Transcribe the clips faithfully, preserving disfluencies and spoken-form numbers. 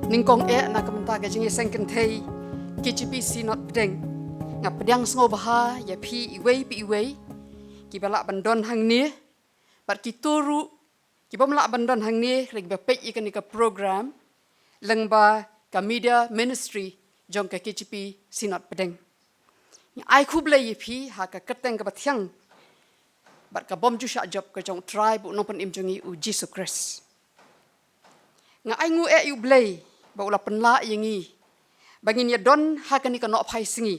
Nyngkong eh na ka bynta ka jingïaseng kynthei K J P Synod Pdeng, nga pdiang sngewbha ïa phi iwei pa iwei kiba lah ban don hangne, bad kito ruh kibym lah ban don hangne, hynrei kiba peit ïa kane ka program lyngba ka media ministry jong ka K J P Synod Pdeng. Nga ai khublei ïa phi ha ka kyrteng kaba thiang bad kabym ju shah jop ka jong U Trai bad U Nongpynim jong ngi U Jisu Khrist. Nga ainguh eh ïa U Blei ba u la pynlah ïa ngi ba ngin ïa don ha kane ka nohphai sngi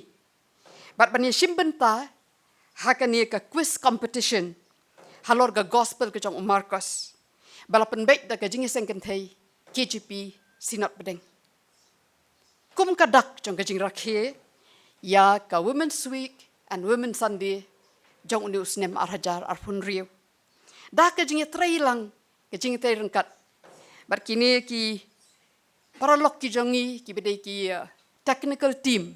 bad ban ïa shim bynta ha kane ka quiz competition halor ka gospel ka jong u Markos, ba la pynbeit da ka jingïaseng kynthei K J P Synod Pdeng. Kum ka dak jong ka jingrakhe ïa ka Women's Week and Women's Sunday jong une u snem ar hajar arphew hynriew, da ka jingïatreilang, ka jingïatrei ryngkat bad kine ki paralok ki jong ngi kiba dei ki, uh, technical team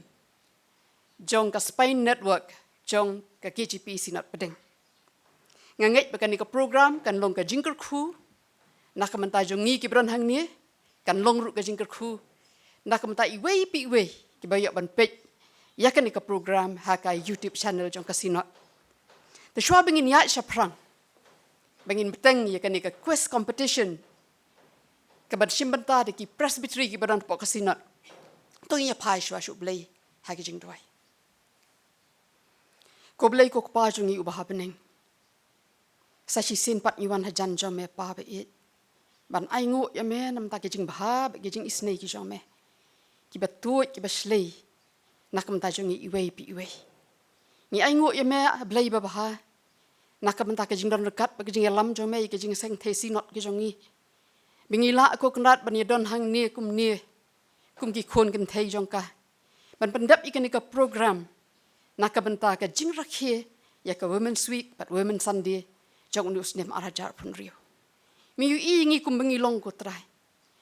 jong ka Spine Network jong ka K J P Synod Pdeng. Nga ngeit ba kane ka program kan long ka jingkyrkhu na ka bynta jong ngi kiba don hangne, kan long ruh ka jingkyrkhu na ka bynta iwei pa iwei kiba ïoh ban peit ïa kane ka program ha ka YouTube channel jong ka Synod. Te shuwa ba ngin ïaid shaphrang, ba ngin bteng ïa kane ka quiz competition kaban shim bynta da ki Presbytery kiba don hapoh ka Synod, to ngin ïa phai shuwa sha U Blei ha ka jingduwai. Ko Blei ko Kpa jong ngi uba ha bneng, sa shisien pat ngi wan hajan jong me Pa ba ïeit, ban ainguh ïa me na ka bynta ka jingbha bad ka jingisynei ka jong me, kiba tuid kiba shlei na ka bynta jong ngi iwei pa iwei. Ngi ainguh ïa me, ah Blei babha, na ka bynta ka jingdon ryngkat bad ka jingïalam jong me ïa ka jingïaseng kynthei Synod ka jong ngi, ba ngi lah ko Kynrad ban ïa don hangne kumne kum ki khun kynthei jong ka, ban pyndep ïa kane ka program na ka bynta ka jingrakhe ïa ka Women's Week bad Women's Sunday jong une u snem ar hajar arphew hynriew. Me ïohi ïa ngi kumba ngi long ko Trai,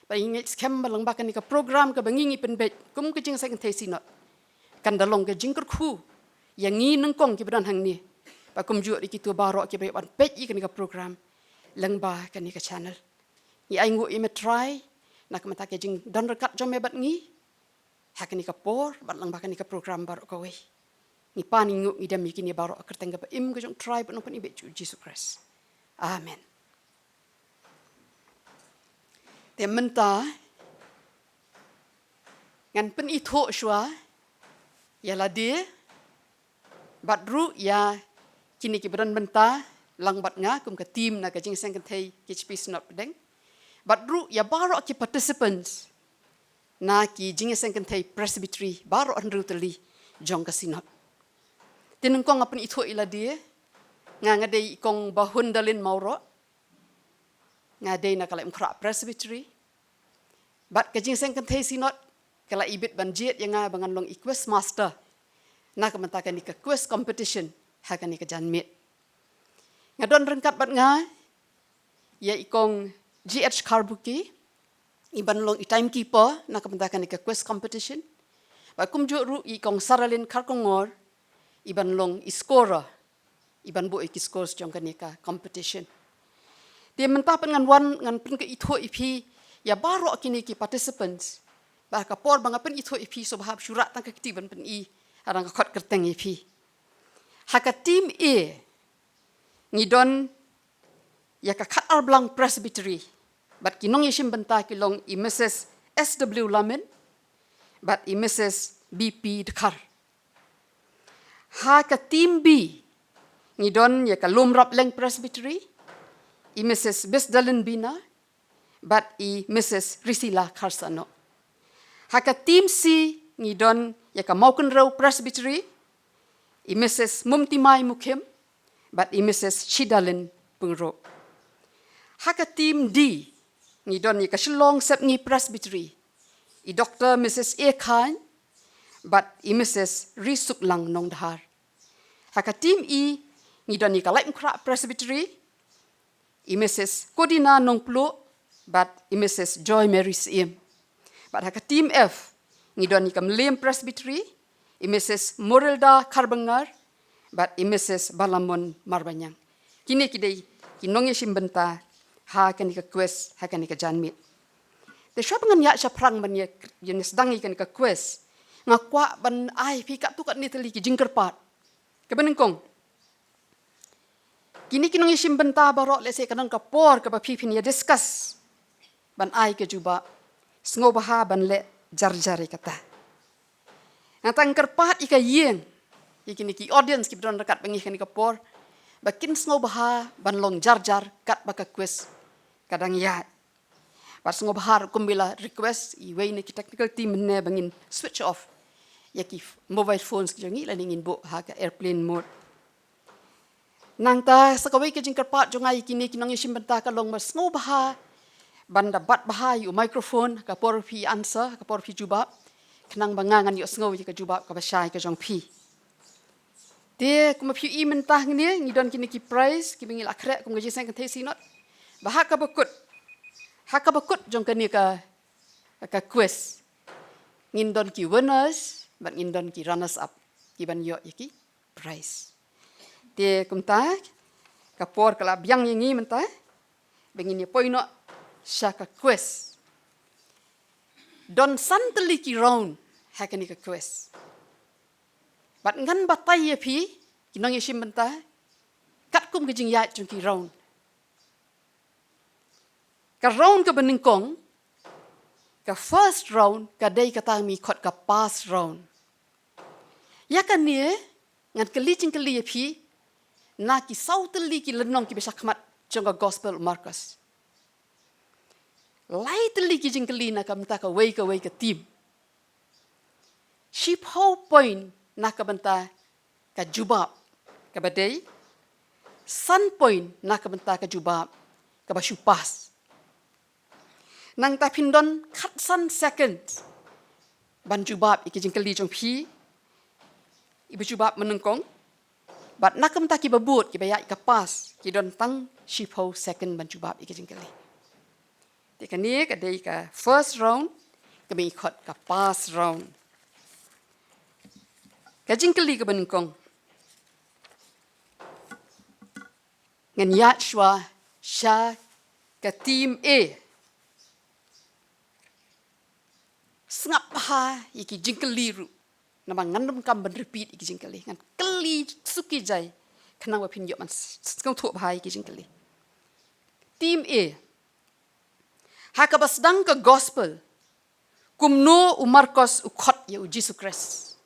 ba ngi ngeit skhem ba lyngba kane ka program kaba ngi ngi pynbeit kum ka jingïaseng kynthei Synod, kan da long ka jingkyrkhu ïa ngi nyngkong kiba don hangne, bad kumjuh ruh ïa kito baroh kiba ïoh ban peit ïa kane ka program lyngba kane ka channel. Ngi ainguh ïa me Trai na ka bynta ka jingdon ryngkat jong me bad ngi ha kane ka por bad lyngba kane ka program baroh kawei. Ngi pan ngi nguh ngi dem ïa kine baroh ha ka kyrteng kaba im ka jong U Trai bad U Nongpynim bad U Jisu Khrist. Amen. Te mynta ngan pynithuh shuwa ïa lade bad ruh ïa kine kiba don bynta lang bad nga kum ka team na ka jingïaseng kynthei K J P Synod Pdeng, bad ruh ïa baroh ki participants na ki jingïaseng kynthei Presbytery baroh hynriew tylli jong ka Synod. Te nyngkong nga pynithuh ïa lade, nga nga dei i Kong Bahundalin Mawroh, nga dei na ka Laitumkhrah Presbytery, bad ka jingïaseng kynthei Synod ka la ibit ban jied ïa nga ba ngan long i quiz master na ka bynta kane ka quiz competition ha kane ka janmiet. Nga don ryngkat bad nga ïa i Kong G H Kharbuki, i ban long i timekeeper na ka bynta kane ka quiz competition, bad kumjuh ruh i Kong Saralin Kharkongor, i ban long i scorer, i ban buh ïa ki scores jong kane ka competition. Te mynta pat ngan wan ngan pynithuh ïa phi ïa baroh kine ki participants, bad ha ka por ba nga pynithuh ïa phi sngewbha ba shu rah tang ka kti ban pyni ha nang ka khot kyrteng ïa phi. Ha ka team A ngi don ïa ka Khatar Blang Presbytery, bad ki nongïashim bynta ki long i Mrs S W Lamin bad i Mrs B P Dkhar. Ha ka team B ngi don ïa ka Lumrapleng Presbytery, i Mrs Bisdalin Bina bad i Mrs Risila Kharsano. Ha ka team C ngi don ïa ka Mawkynrew Presbytery, i Mrs Mumtimai Mukhim bad i Mrs Shidalin Pyngrope. Ha ka team D ngi don ïa ka Shillong Sepngi Presbytery, i Dr Mrs A Khan bad i Mrs Risuklang Nongdhar. Ha ka team E ngi don ïa ka Laitumkhrah Presbytery, i Mrs Kodina Nongpluh bad i Mrs Joy Mary Syiem. Bad ha ka team F ngi don ïa ka Mylliem Presbytery, i Mrs Morilda Kharbyngar bad i Mrs Balamon Marbaniang. Kine ki dei ki nongïashim bynta ha kane ka quiz ha kane ka janmiet. Te shuwa ba ngan ïaid shaphrang ban ïa, ïa sdang ïa kane ka quiz, nga kwah ban ai phi katto katne tylli ki jingkyrpad. Kaba nyngkong, kine ki nongïashim bynta baroh, lehse ka don ka por kaba phi phin ïa discuss ban ai ka jubab, sngewbha ban leh jar jar ïa kata. Nangta nga kyrpad ïa ka ïing, ïa kine ki audience kiba don ryngkat bad ngi ha kane ka por, ba kin sngewbha ban long jar jar katba ka quiz ka dang ïaid. Bad sngewbha ruh kumba la request iwei na ki technical team mynne ba ngin switch off ïa ki mobile phones ki jong ngi lane ngin buh ha ka airplane mode. Nangta sa kawei ka jingkyrpad jong nga ïa kine ki nongïashim bynta ka long ba sngewbha ban da bat bha ïa u microphone ha ka por phi answer, ha ka por phi jubab, khnang ba nga ngan ïohsngew ïa ka jubab kaba shai ka jong phi. Te kumba phi ïohi mynta hangne ngi don kine ki prize kiba ngi la khreh kum ka jingseng kynthei Synod. Ba ha kaba kut, ha kaba kut jong kane ka, ka quiz, ngin don ki winners bad ngin don ki runners up kiban ïoh ïa ki prize. Te kumta ka por ka la biang ïa ngi mynta ba ngin ïa poi noh sha ka quiz. Don san tylli ki round ha kane ka quiz. Bad ngan batai ïa phi ki nongïashim bynta katkum ka jingïaid jong ki round. Ka round kaba nyngkong, ka first round, ka dei kata ngi khot ka pass round. Ïa kane ngan kylli jingkylli ïa phi na ki saw tylli ki lynnong kiba shakhmat jong ka Gospel Markos. Lai tylli ki jingkylli na ka bynta kawei kawei ka team. Shiphew point na ka bynta ka jubab kaba dei, san point na ka bynta ka jubab kaba shu pass. Nangta phin don khatsan second ban jubab ïa ki jingkylli jong phi, iba jubab mynnyngkong. Bad na ka bynta kiba bud, kiba ïaid ka pass, ki don tang shiphew second ban jubab ïa ki jingkylli. Te kane ka dei ka first round, kaba ngi khot ka pass round. Ka jingkylli kaba nyngkong. Ngan ïaid shuwa sha ka team A. Sngap bha ïa ki jingkylli ruh. Namar ngan ym kam ban repeat ïa ki jingkylli. Ngan kylli suki jai. Khnang ba phin ïoh ban s-, sngewthuh bha ïa ki jingkylli. Team A. Ha kaba sdang ka gospel, kumno u Markos u khot ïa u Jisu Khrist?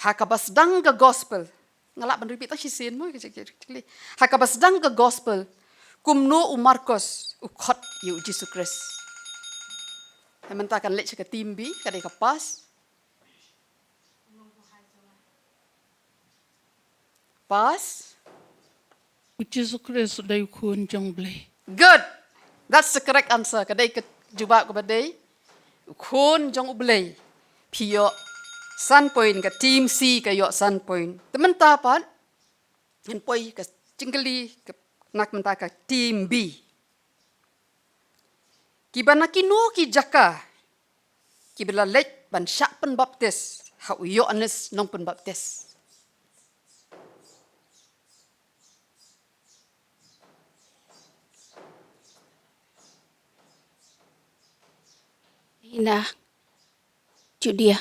Ha kaba sdang ka gospel. Nga lah ban repeat tang shisien mo, ka jingkylli. Ha kaba sdang ka gospel, kumno u Markos u khot ïa u Jisu Khrist? Te mynta kan leit sha ka team B, ka dei ka pass. Pass. U Jisu Khrist u dei u khun jong u Blei. Good. That's the correct answer. Ka dei ka jubab kaba dei. U khun jong u Blei. Phi ïoh san point, ka team C ka ïoh san point. Te mynta pat ngan poi ka jingkylli ka, na ka bynta ka team B. Kiba na kino ki jaka kiba la leit ban shah pynbaptis ha u Ïoannis Nongpynbaptis? Ina Judia.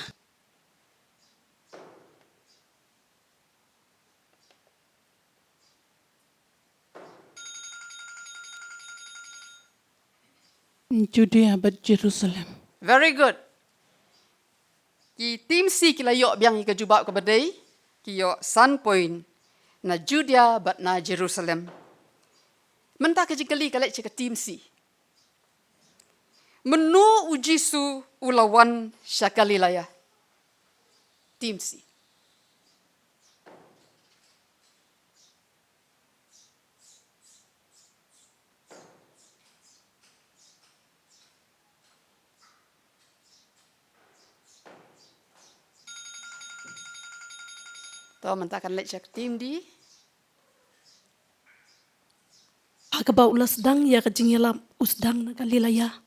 Judia bad Jerusalem. Very good. Ki team C ki la ïoh biang ïa ka jubab kaba dei, ki ïoh san point na Judia bad na Jerusalem. Mynta ka jingkylli ka leit sha ka team C. Mynno u Jisu u la wan sha Galilaya? Team C. To mynta kan leit sha ka team D. Ha kaba u la sdang ïa ka jingïalap u sdang na Galilaya.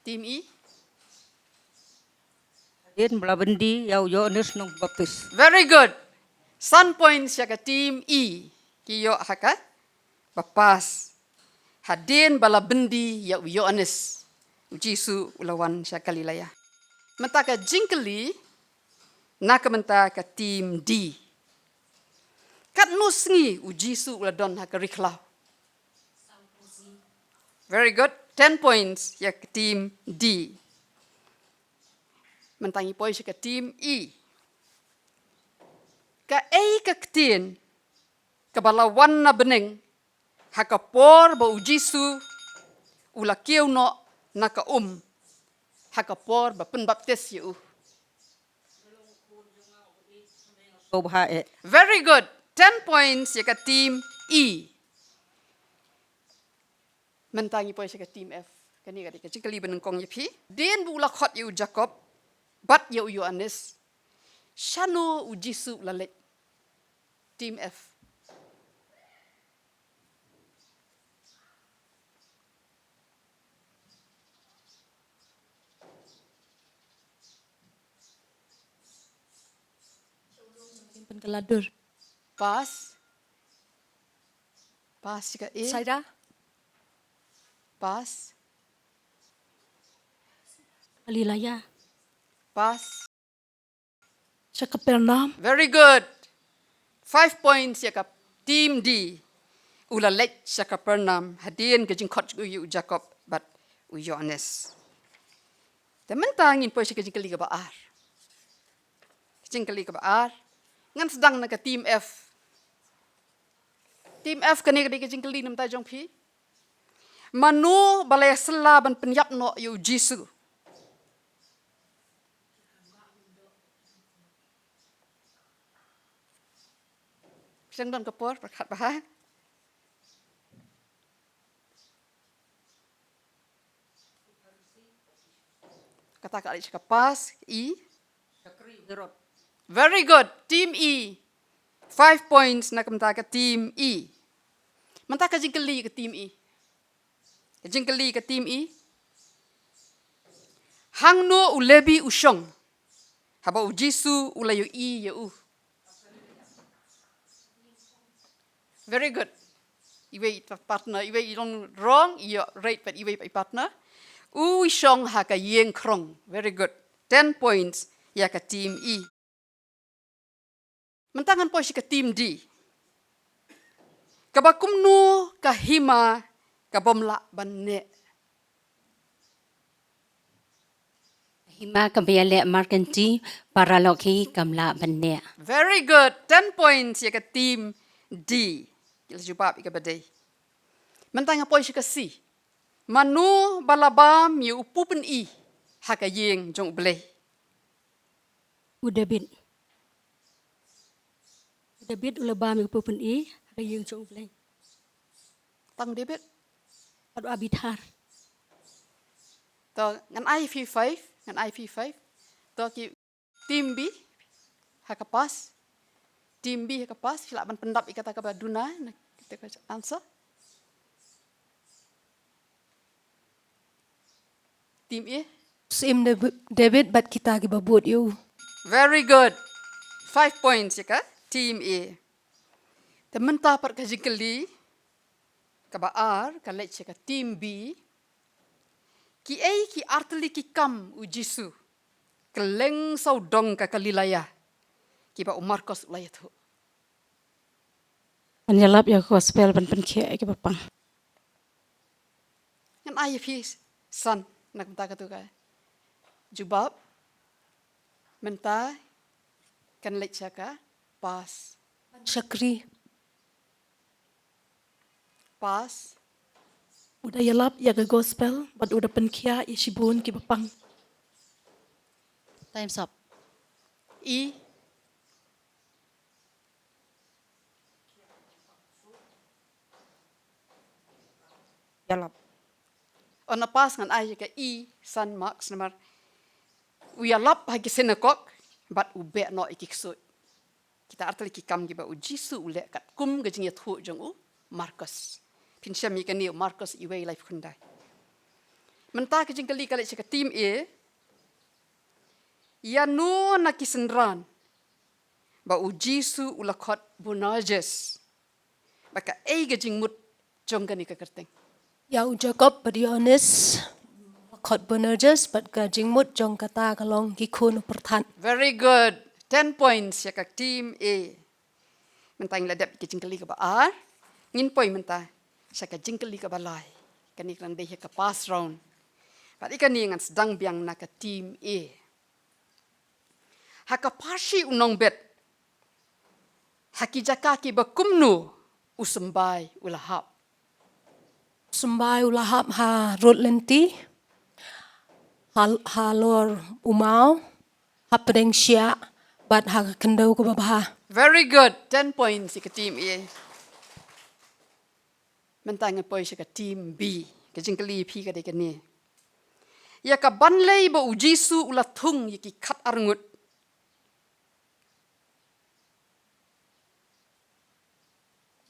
Team E. Hadien ba la byndi ïa u Ïoannis Nongbaptis. Very good. San points ïa ka team E. Ki ïoh ha kaba pass. Hadien ba la byndi ïa u Ïoannis, u Jisu u la wan sha Galilea. Mynta ka jingkylli na ka bynta ka team D. Katno sngi u Jisu u la don ha ka ri khlaw? Very good. Ten points ïa ka team D. Mynta ngi poi sha ka team E. Kaei ka ktien kaba la wan na bneng ha ka por ba u Jisu u la kiew noh na ka um, ha ka por ba pynbaptis ïa u? Ko bha eh. Very good. Ten points ïa ka team E. Mynta ngi poi sha ka team F. Kane ka dei ka jingkylli ba nyngkong ïa phi. Hadien ba u la khot ïa u Jakob bad ïa u Ïoannis, shano u Jisu u la leit? Team F. Pynkylla dur. Pass. Pass ïa ka A. Saida. Pass. Galilea. Pass. Sha Kapernaum. Very good. Five points ïa ka team D. U la leit sha Kapernaum hadien ka jingkhot jong u ïa u Jakob bad u Ïoannis. Te mynta ngin poi sha ka jingkylli kaba ar. Ka jingkylli kaba ar. Ngan sdang na ka team F. Team F, kane ka dei ka jingkylli na ka bynta jong phi. Mano ba la ïasylla ban pynïap noh ïa u Jisu? Sdang don ka por, pyrkhat bha. Kata ka leit sha ka pass, E. Shakri Herod. Very good. Team E. Five points na ka bynta ka team E. Mynta ka jingkylli ka team E. Ka jingkylli ka team E. Hangno u Lebi u shong haba u Jisu u la ïohi ïa u? Very good. Iwei i partner, iwei i long wrong, i ïoh right pat iwei pat i partner. U shong ha ka ïing khrong. Very good. Ten points ïa ka team E. Mynta ngan poi sha ka team D. Kaba kumno ka hima ka bym lah ban neh? Hima kaba ïaleh markynti, paralok hi kam lah ban neh. Very good. Ten points ïa ka team D. Ki la jubab ïa kaba dei. Mynta nga poi sha ka C. Mano ba la bam ïa u pu pyni ha ka ïing jong U Blei? U David. U David u la bam ïa u pu pyni ha ka ïing jong U Blei. Tang David. Bad u Abiathar. To ngan ai phi five, ngan ai phi five. To ki team B ha ka pass. Team B ha ka pass, phi lah ban pyndap ïa kata kaba duna na kita ka answer. Team A. Syiem Dav-, David bad kita kiba bud ïa u. Very good. Five points ïa ka team A. Te mynta pat ka jingkylli kaba ar ka leit sha ka team B. Kiei ki artylli ki kam u Jisu kylleng sawdong ka Galilea kiba u Markos u la ïathuh? Ban ïalap ïa ka gospel, ban pynkhiah ïa kiba pang. Ngan ai ïa phi san na ka bynta katu ka jubab. Mynta kan leit sha ka pass. Ban shakri. Pass. U da ïalap ïa ka gospel bad u da pynkhiah ïa shibun kiba pang. Time's up. E. Ïalap. On a pass ngan ai ka E san marks namar u ïalap ha ki synagog bad u beh noh ïa ki ksuid. Kita artylli ki kam kiba u Jisu u leh katkum ka jingïathuh jong u Markos. Phin shem ïa kane u Markos wei laiphew khyndai. Mynta ka jingkylli ka leit sha ka team A. Ïa no na ki synran ba u Jisu u la khot Boanerges? Ba kaei ka jingmut jong kane ka kyrteng? Ïa u Jakob bad Ïoannis, la khot Boanerges, bad ka jingmut jong kata ka long ki khun u pyrthat. Very good. Ten points ïa ka team A. Mynta ngi la dep ïa ka jingkylli kaba ar. Ngin poi mynta sha ka jingkylli kaba lai. Kane ka dang dei ïa ka pass round. Bad ïa kane ngan sdang biang na ka team A. Ha ka pharshi u nongbet, ha ki jaka kiba kumno u symbai u la hap? Symbai u la hap ha rud lynti, ha, halor u maw, ha pdeng shiah, bad ha ka khyndew kaba bha. Very good. Ten points ïa ka team A. Mynta ngan poi sha ka team B. Ka jingkylli ïa phi ka dei kane. Ïa ka ban lei ba u Jisu u la thung ïa ki khatar ngut?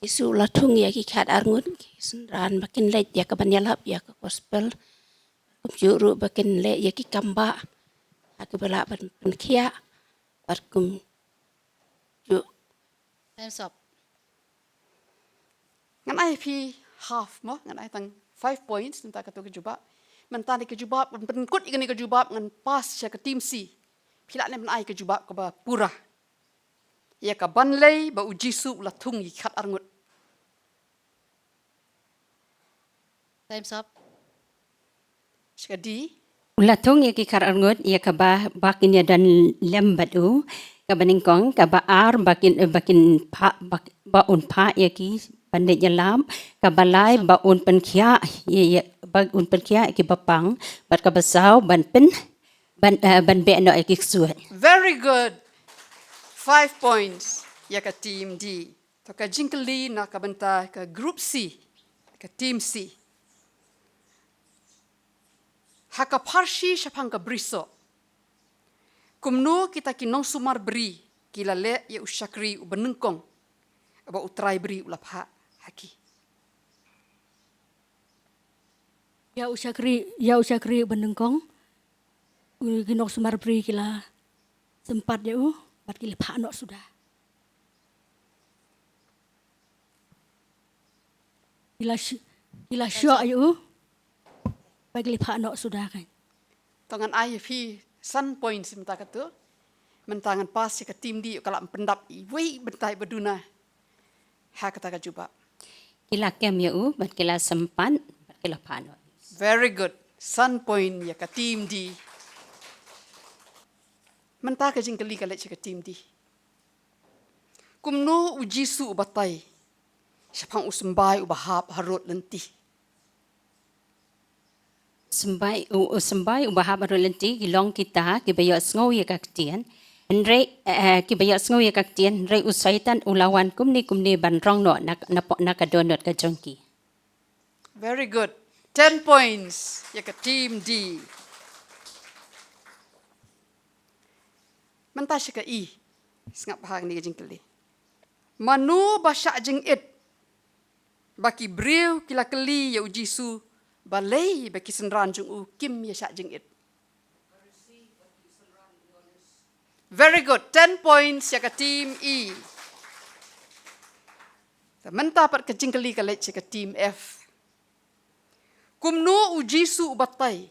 Jisu u la thung ïa ki khatar ngut, ki synran ba kin leit ïa ka ban ïalap ïa ka gospel. Kumjuh ruh ba kin leh ïa ki kam bah ha kiba lah ban pynkhiah. Bad kumjuh. Time's up. Ngan ai phi half mo, ngan ai tang five points, nangta kato ka jubab. Mynta ne ka jubab, ban pynkut ïa kane ka jubab ngan pass sha ka team C. Phi lah ne ban ai ka jubab kaba pura. Ïa ka ban lei ba u Jisu u la thung ïa ki khatar ngut? Time's up. Sha ka D. U la thung ïa ki khatar ngut, ïa kaba, ba kin ïadon lem bad u. Kaba nyngkong, kaba ar, ba kin, ba kin phah, ba, ba un phah ïa ki ban leit ïalap. Kaba lai, ba un pynkhiah, ïa, ïa, ba un pynkhiah ïa kiba pang. Bad kaba saw, ban pyn, ban, eh, ban beh noh ïa ki ksuid. Very good. Five points ïa ka team D. To ka jingkylli na ka bynta ka group C, ka team C. Ha ka pharshi shaphang ka brisoh, kumno kita ki nongsumar bri ki la leh ïa u shakri uba nyngkong uba u trai bri u la phah ha ki? Ïa u shakri, ïa u shakri uba nyngkong, u, ki nongsumar bri ki la sympat ïa u, bad ki la phah noh suda. Ki la sh-, ki la shoh ïa u, bad ki la phah noh suda kan. To ngan ai ïa phi san points mynta kato. Mynta ngan pass ïa ka team D, ka la pyndap iwei bynta iba duna ha kata ka jubab. Ki la kem ïa u, bad ki la sympat, bad ki la phah noh. Very good. San point ïa ka team D. Mynta ka jingkylli ka leit sha ka team D. Kumno u Jisu u batai shaphang u symbai uba hap harud lynti? Symbai, u, u symbai uba hap harud lynti ki long kita kiba ïohsngew ïa ka ktien. Hynrei, eh, kiba ïohsngew ïa ka ktien, hynrei u Soitan u la wan kumne kumne ban rong noh na, na, na ka dohnud ka jong ki. Very good. Ten points ïa ka team D. Mynta sha ka E. Sngap bha kane ka jingkylli. Mano ba shah jingit ba ki briew ki la kylli ïa u Jisu balei ba ki synran jong u kim ïa shah jingit? Very good. Ten points ïa ka team E. Te mynta pat ka jingkylli ka leit sha ka team F. Kumno u Jisu u batai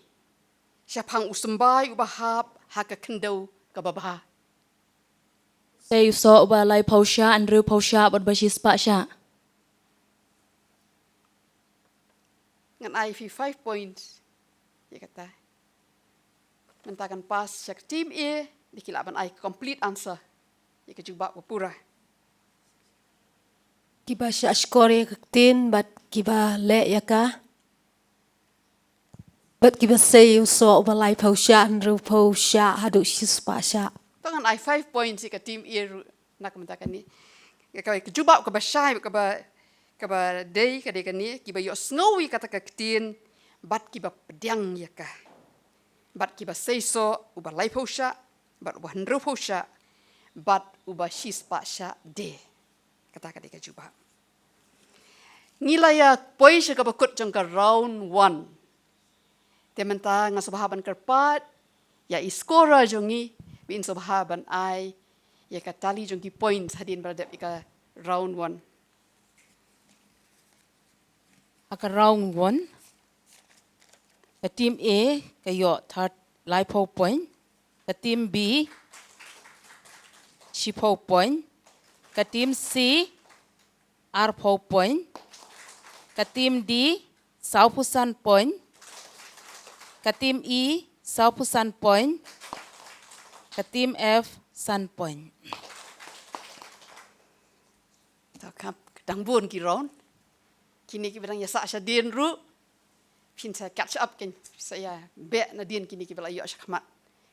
shaphang u symbai uba hap ha ka khyndew kaba bha? Sei u soh uba laiphew shah, hynriewphew shah bad ba shispah shah. Ngan ai phi five points ïa kata. Mynta kan pass sha ka team A, da ki lah ban ai complete answer ïa ka jubab ba pura. Kiba shah shkor ïa ka ktien bad kiba leh ïa ka, bad kiba sei u soh uba laiphew shah, hynriewphew shah haduh shispah shah. To ngan ai five points ïa ka team A ruh na ka bynta kane. Ka, ka jubab kaba shai, kaba, kaba dei, ka dei kane, kiba ïohsngew ïa kata ka ktien bad kiba pdiang ïa ka, bad kiba sei soh uba laiphew shah bad uba hynriewphew shah bad uba shispah shah de. Kata ka dei ka jubab. Ngi la ïa poi sha kaba kut jong ka round one. Te mynta nga sngewbha ban kyrpad ïa i scorer jong ngi Ba in sngewbha ban ai ïa ka tally jong ki points hadien ba la dep ïa ka round one. Ha ka round one, ka team A ka ïoh third laiphew point, ka team B shiphew point, ka team C arphew point, ka team D sawphew san point, ka team E sawphew san point, ka team F san point. To, ka dang bun ki round. Kine kiba dang ïa sah shadien ruh, phin sa catch up, kan sa ïa beh nadien kine kiba la ïoh sha khmat.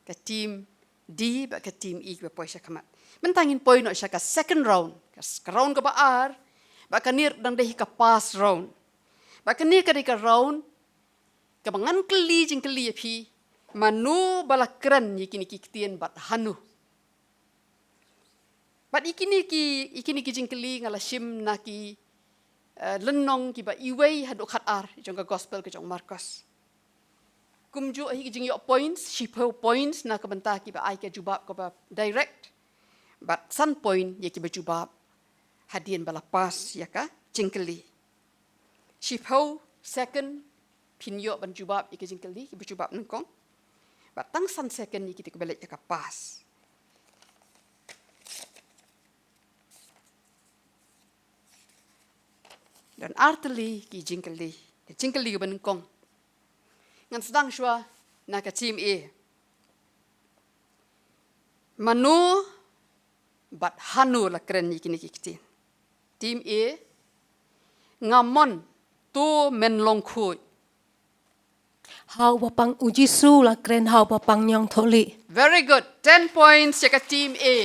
Ka team D bad ka team E kiba poi sha khmat. Mynta ngin poi noh sha ka second round. Ka s-, ka round kaba ar, bad kane dang dei ka pass round. Bad kane ka dei ka round kaba ngan kylli jingkylli ïa phi, mano ba la kren ïa kine ki ktien bad hano. Bad ïa kine ki, ïa kine ki jingkylli nga la shim na ki, eh, lynnong kiba iwei haduh khatar jong ka gospel ka jong Markos. Kumjuh hi ki jingïoh points, shiphew points na ka bynta kiba ai ka jubab kaba direct, bad san point ïa kiba jubab hadien ba la pass ïa ka jingkylli. Shiphew second phin ïoh ban jubab ïa ka jingkylli, kiba jubab nyngkong. Bad tang san second ïa kita kiba leit ïa ka pass. Don artylli ki jingkylli. Ka jingkylli kaba nyngkong. Ngan sdang shuwa na ka team A. Mano bad hano la kren ïa kine ki ktien. Team A, nga mon to men long khuid. Ha uba pang u Jisu la kren ha uba pang ñiangthohlieh. Very good. Ten points sha ka team A.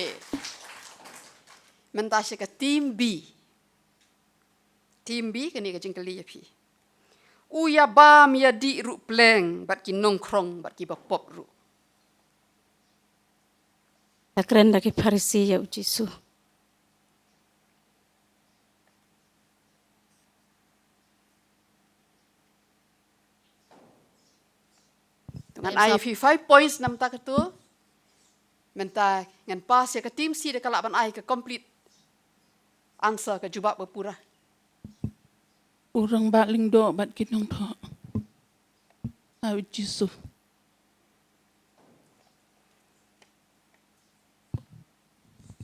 Mynta sha ka team B. Team B, kane ka jingkylli ïa phi. U ïa bam ïa dih ruh pleng bad ki nongkhrong bad kiba pop ruh. La kren da ki Pharisi ïa u Jisu. Ngan ai ïa phi five points namar kata. Mynta ngan pass ïa ka team C da ka lah ban ai ka complete answer, ka jubab ba pura. U rangbah lyngdoh bad ki nongthoh. Ha u Jisu.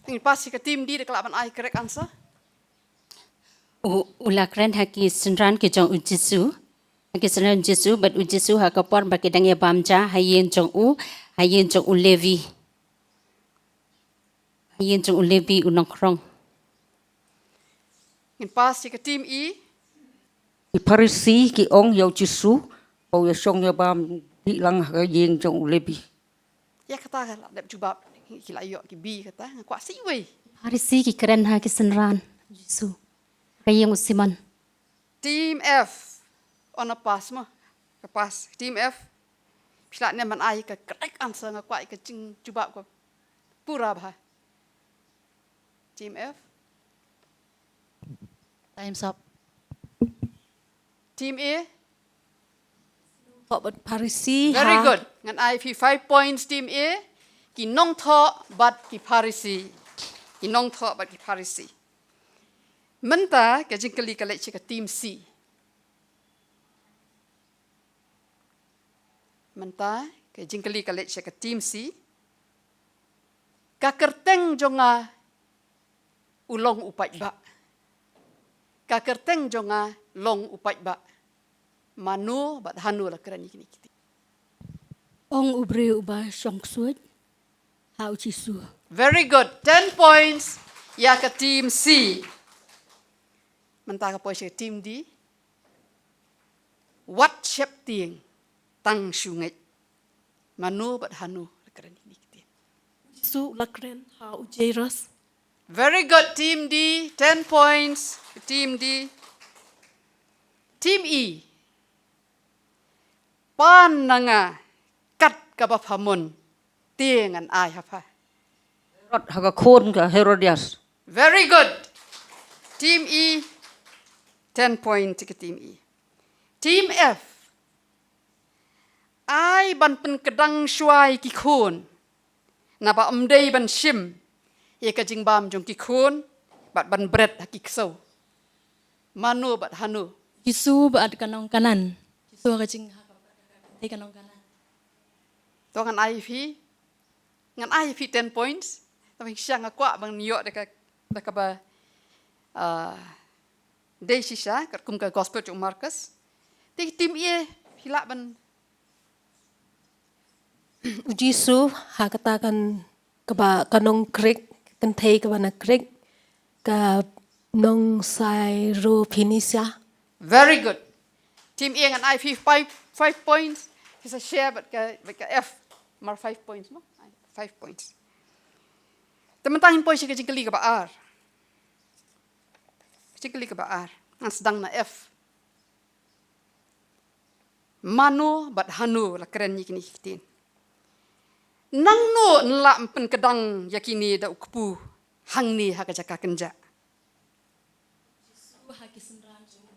Ngi pass ïa ka team D da ka lah ban ai correct answer. U, u la kren ha ki synran ki jong u Jisu. Ha ki synran Jisu, bad u Jisu ha ka por ba ki dang ïa bam ja ha ïing jong u, ha ïing jong u Levi. Ha ïing jong u Levi u nongkhrong. Ngin pass ïa ka team E. Ki Pharisi ki ong ïa u Jisu, ba u ïa shong ïa bam dih lang ha ka ïing jong u Levi. Ïa kata ka la dep jubab, ki la ïoh ki B kata, nga kwah sa iwei. Pharisi ki kren ha ki synran Jisu. Ka ïing u Simon. Team F. Ona pass mo. Ka pass. Team F. Phi lah ne man ai ka correct answer, nga kwah ka jingjubab ka pura bha. Team F. Time's up. Team A. Thoh bad Pharisi. Very good. Ngan ai phi five points team A. Ki nongthoh bad ki Pharisi. Ki nongthoh bad ki Pharisi. Mynta ka jingkylli ka leit sha ka team C. Mynta ka jingkylli ka leit sha ka team C. Ka kyrteng jong nga u long u paidbah. Ka kyrteng jong nga long u paidbah. Mano bad hano la kren ïa kine ki ktien. Ong u briew uba shong ksuid ha u Jisu. Very good. Ten points ïa ka team C. Mynta ka poi sha ka team D. Wat sheptieng tang shu ngeit. Mano bad hano la kren ïa kine ki ktien. Jisu la kren ha u Jairus. Very good, team D, ten points. Team D. Team E. Pan na nga kat kaba pha mon. Te ngan ai ha pha. Herod ha ka khun ka Herodias. Very good. Team E, ten point ka team E. Team F. Ai ban pynkdang shuwa ïa ki khun. Naba ym dei ban shim ïa ka jingbam jong ki khun bad ban bret ha ki ksew. Mano bad hano? Jisu bad ka nong Kanan. Jisu ha ka jing ha ka, ka nong Kanan. To ngan ai phi, ngan ai phi ten points. Tang ba shisha nga kwah ban ïoh da ka, da kaba, ah, dei shisha katkum ka gospel jong Markus. Te team A, phi lah ban. U Jisu ha kata kan, kaba ka nong Greek, kynthei kaba na Greek, ka nong Syrophoenicia. Very good. Team A ngan ai phi five, five points. Phi sa share bad ka, bad ka F. Mar five points mo? Five points. Te mynta ngin poi sha ka jingkylli kaba ar. Jingkylli kaba ar. Ngan sdang na F. Mano bad hano la kren ïa kine ki ktien? Nangno yn lah pynkdang ïa kine da u kpu hangne ha ka jaka kynjah? Jisu ha ki synran jong,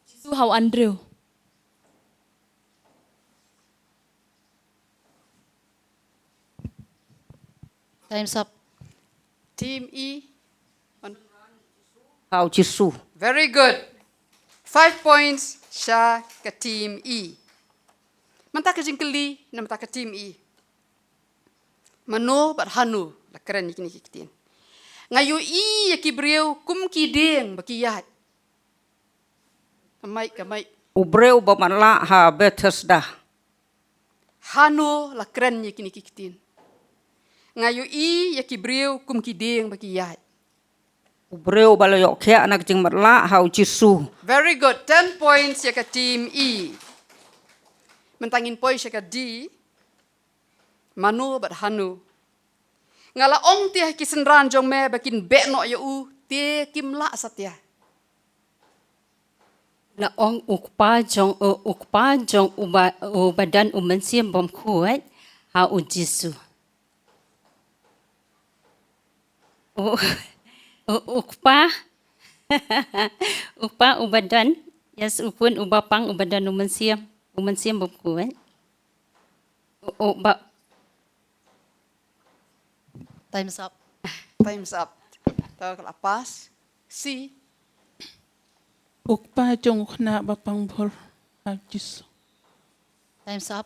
Jisu ha u Andrew. Time's up. Team E. On. Ha u Jisu. Very good. Five points sha ka team E. Mynta ka jingkylli na mynta ka team E. Mano bad hano la kren ïa kine ki ktien? Nga ïohi ïa ki briew kum ki dieng ba ki ïaid. Ka mic, ka mic. U briew ba matlah ha Bethesda. Hano la kren ïa kine ki ktien? Nga ïohi ïa ki briew kum ki dieng ba ki ïaid. U briew ba la ïoh khiah na ka jingmatlah ha u Jisu. Very good. Ten points ïa ka team E. Mynta ngin poi sha ka D. Mano bad hano? Nga la ong te ha ki synran jong me ba kin beh noh ïa u, te kim lah satia. La ong u kpa jong u, u kpa jong u ba, u ba don u mynsiem bymkhuid ha u Jisu. U, u, u kpa, u kpa u ba don, yes, u khun u ba pang u ba don u mynsiem, u mynsiem bymkhuid. U, u ba. Time's up. Time's up. To ka la pass. C. U kpa jong u khynnah ba pang bor ha u Jisu. Time's up.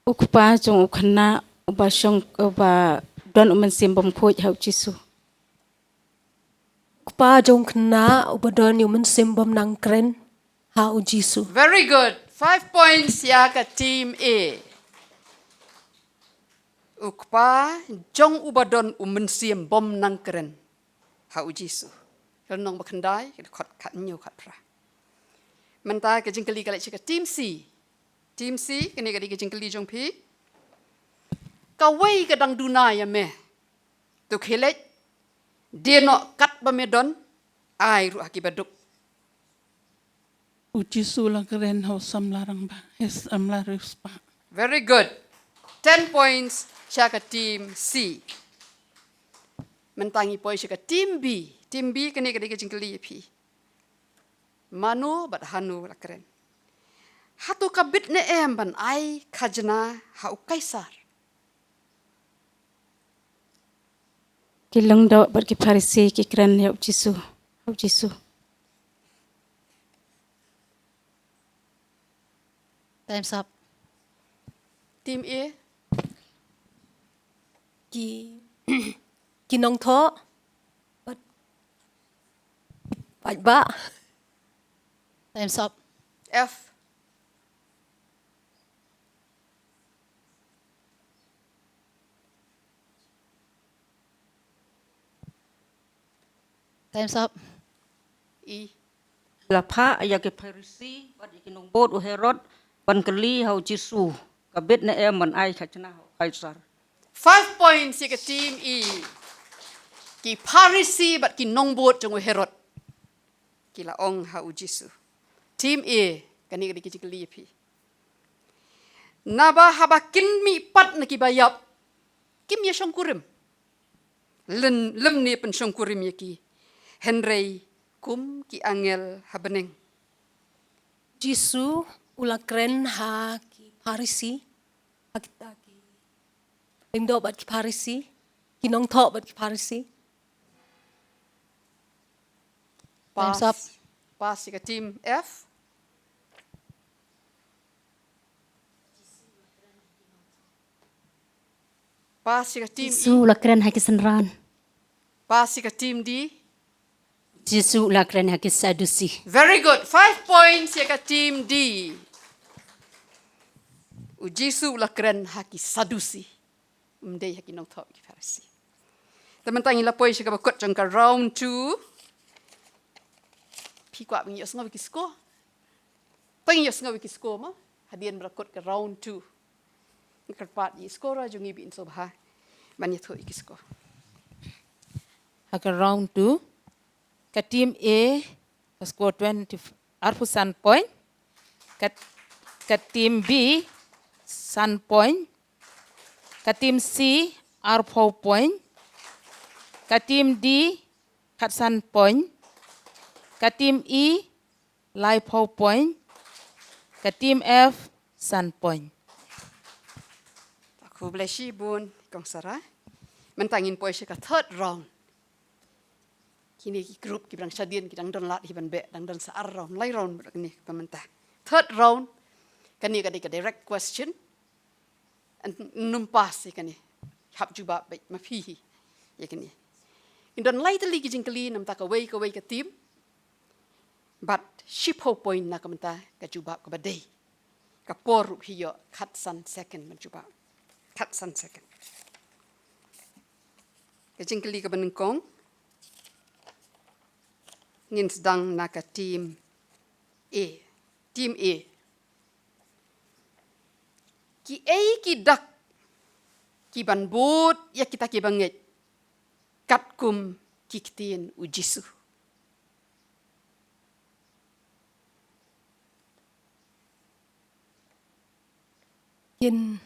U kpa jong u khynnah uba shong, uba don u mynsiem bymkhuid ha u Jisu. Kpa jong khynnah uba don ïa u mynsiem bym nang kren ha u Jisu. Very good. Five points ïa ka team A. U kpa jong uba don u mynsiem bym nang kren ha u Jisu. Lynnong ba khyndai, dkhot khathynñiew khatphra. Mynta ka jingkylli ka leit sha ka team C. Team C, kane ka dei ka jingkylli jong phi. Kawei ka dang duna ïa me. To khie leit, die noh katba me don, ai ruh ha ki baduk. U Jisu la kren ha u samla rangbah, eh, samla riewspah. Very good. Ten points sha ka team C. Mynta ngi poi sha ka team B. Team B, kane ka dei ka jingkylli ïa phi. Mano bad hano la kren? Hato ka bit ne em ban ai khajna ha u Kaisar? Ki lyngdoh bad ki Pharisi ki kren ïa u Jisu, ha u Jisu. Time's up. Team A. Ki, ki nongthoh bad paidbah. Time's up. F. Time's up. E. La phah ïa ki Pharisi bad ïa ki nongbud u Herod ban kylli ha u Jisu, ka bit ne em ban ai khajna ha u Kaisar? Five points ïa ka team E. Ki Pharisi bad ki nongbud jong u Herod ki la ong ha u Jisu. Team A, kane ka dei ka jingkylli ïa phi. Naba haba kin mihpat na kiba ïap, kim ïa shongkurim. Lem, lymne pynshongkurim ïa ki. Hynrei kum ki angel ha bneng. Jisu U la kren ha ki Pharisi, ha kita ki lyngdoh bad ki Pharisi, ki nongthoh bad ki Pharisi. Time's up. Pass, pass ïa ka team F. Pass ïa ka team E. Jisu u la kren ha ki synran. Pass ïa ka team D. Jisu u la kren ha ki Sadusi. Very good. Five points ïa ka team D. U Jisu u la kren ha ki Sadusi. Ym dei ha ki nongthoh ki Pharisi. Te mynta ngi la poi sha kaba kut jong ka round two. Phi kwah ba ngi ïohsngew ïa ki score? Te ngi ïohsngew ïa ki score mo. Hadien ba la kut ka round two. Ngi kyrpad ïa i scorer jong ngi ba in sngewbha ban ïathuh ïa ki score. Ha ka round two, ka team A ka score twenty, arphew san point. Ka, ka team B san point. Ka team C arphew point. Ka team D khatsan point. Ka team E laiphew point. Ka team F san point. Khublei shibun Kong Sara. Mynta ngin poi sha ka third round. Kine ki group kiba dang shadien ki dang don lad hi ban beh, dang don sa ar round, lai round bad kine ka mynta. Third round, kane ka dei ka direct question. Yn nym pass ïa kane. Hap jubab beit ma phi hi ïa kane. Ngin don lai tylli ki jingkylli na bynta kawei kawei ka team. Bad shiphew point na ka bynta ka jubab kaba dei. Ka por ruh phi ïoh khatsan second ban jubab. Khatsan second. Ka jingkylli kaba nyngkong. Ngin sdang na ka team A. Team A. Kiei ki dak kiban bud ïa kita kiba ngeit katkum ki ktien u Jisu? Kin,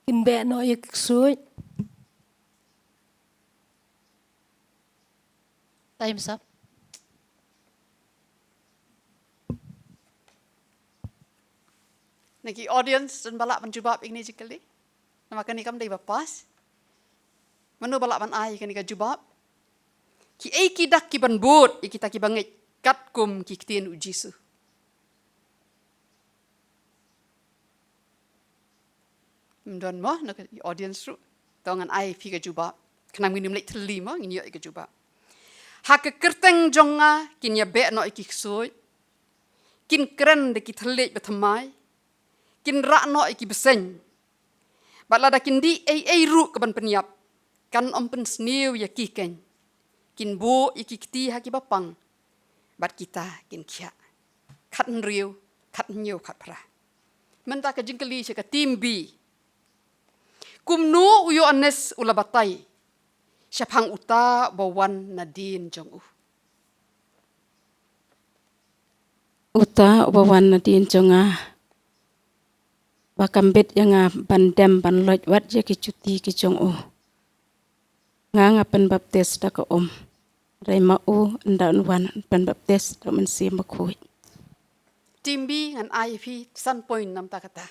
kin beh noh ïa ki ksuid. Time's up. Na ki audience, don ba lah ban jubab ïa kane jingkylli? Namar kane kam dei ba pass. Mano ba lah ban ai kane ka jubab? Kiei ki dak kiban bud ïa kita kiba ngeit katkum ki ktien u Jisu? Ym don mo na ka audience ruh. To ngan ai phi ka jubab. Khnang ngin ym leit thylli mo, ngin ïoh ïa ka jubab. Ha ka kyrteng jong nga kin ïa beh noh ïa ki ksuid. Kin kren da ki thylliej ba thymmai. Kin rah noh ïa ki bseiñ. Bad lada kin dih ei ei ruh kaban pynïap, kan ym pynsniew ïa ki keiñ. Kin buh ïa ki kti ha kiba pang. Bad kita kin khiah. Khathynriew, khathynñiew, khatphra. Mynta ka jingkylli sha ka team B. Kumno u Ïoannis u la batai shaphang uta uba wan nadien jong u? Uta uba wan nadien jong nga, ba kam bit ïa nga ban dem ban loit wat ïa ki juti ki jong u. Nga nga pynbaptis da ka um, hynrei ma u ynda un wan un pynbaptis da u Mynsiem Bakhuid. Team B, ngan ai phi san point na bynta kata.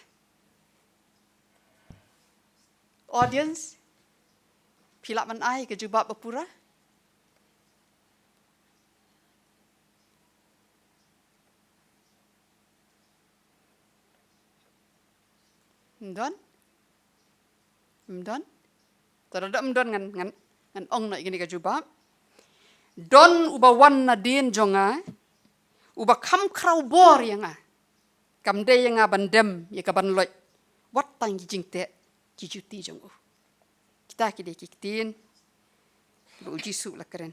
Audience, phi lah ban ai ka jubab ba pura? Ym don? Ym don? Te lada ym don ngan, ngan, ngan ong noh ïa kane ka jubab. Don uba wan nadien jong nga, uba kham khraw bor ïa nga. Kam dei ïa nga ban dem ïa ka ban loit wat tang ki jingteh ki juti jong u. Kita ki dei ki ktien ba u Jisu u la kren.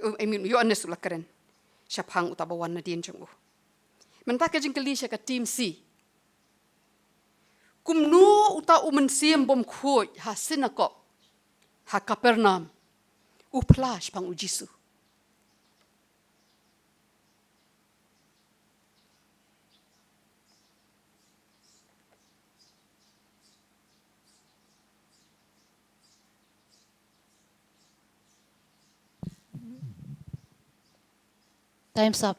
U, I mean, u Ïoannis u la kren shaphang uta uba wan nadien jong u. Mynta ka jingkylli sha ka team C. Kumno uta u mynsiem bymkhuid ha synagog ha Kapernaum u phla shaphang u Jisu? Time's up.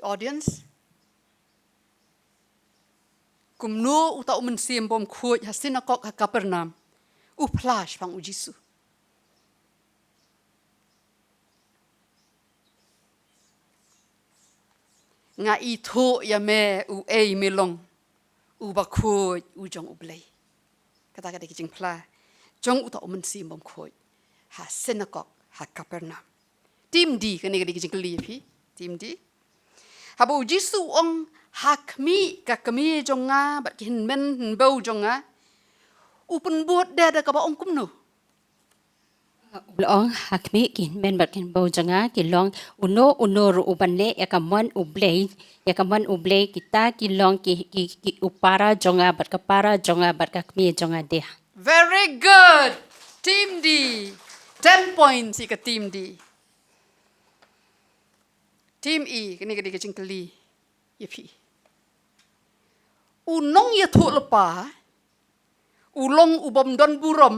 Audience. Kumno uta u mynsiem bym khuid ha synagog ha Kapernaum u phla shaphang u Jisu? Nga ithuh ïa me uei me long, u bakhuid u jong U Blei. Kata ka dei ka jingphla jong uta u mynsiem bym khuid ha synagog ha Kapernaum. Team D, kane ka dei ka jingkylli ïa phi. Team D. Haba u Jisu u ong ha khmih ka kmie jong nga bad ki hynmen hynbew jong nga, u pynbud de da kaba ong kumno? U la ong ha khmih ki hynmen bad ki hynbew jong nga ki long, uno uno ruh uban leh ïa ka mon U Blei, ïa ka mon U Blei kita ki long ki, ki, ki u para jong nga bad ka para jong nga bad ka kmie jong nga de. Very good. Team D. Ten points ïa ka team D. Team E, kane ka dei ka jingkylli ïa phi. U nongïathuhlypa u long u bym don burom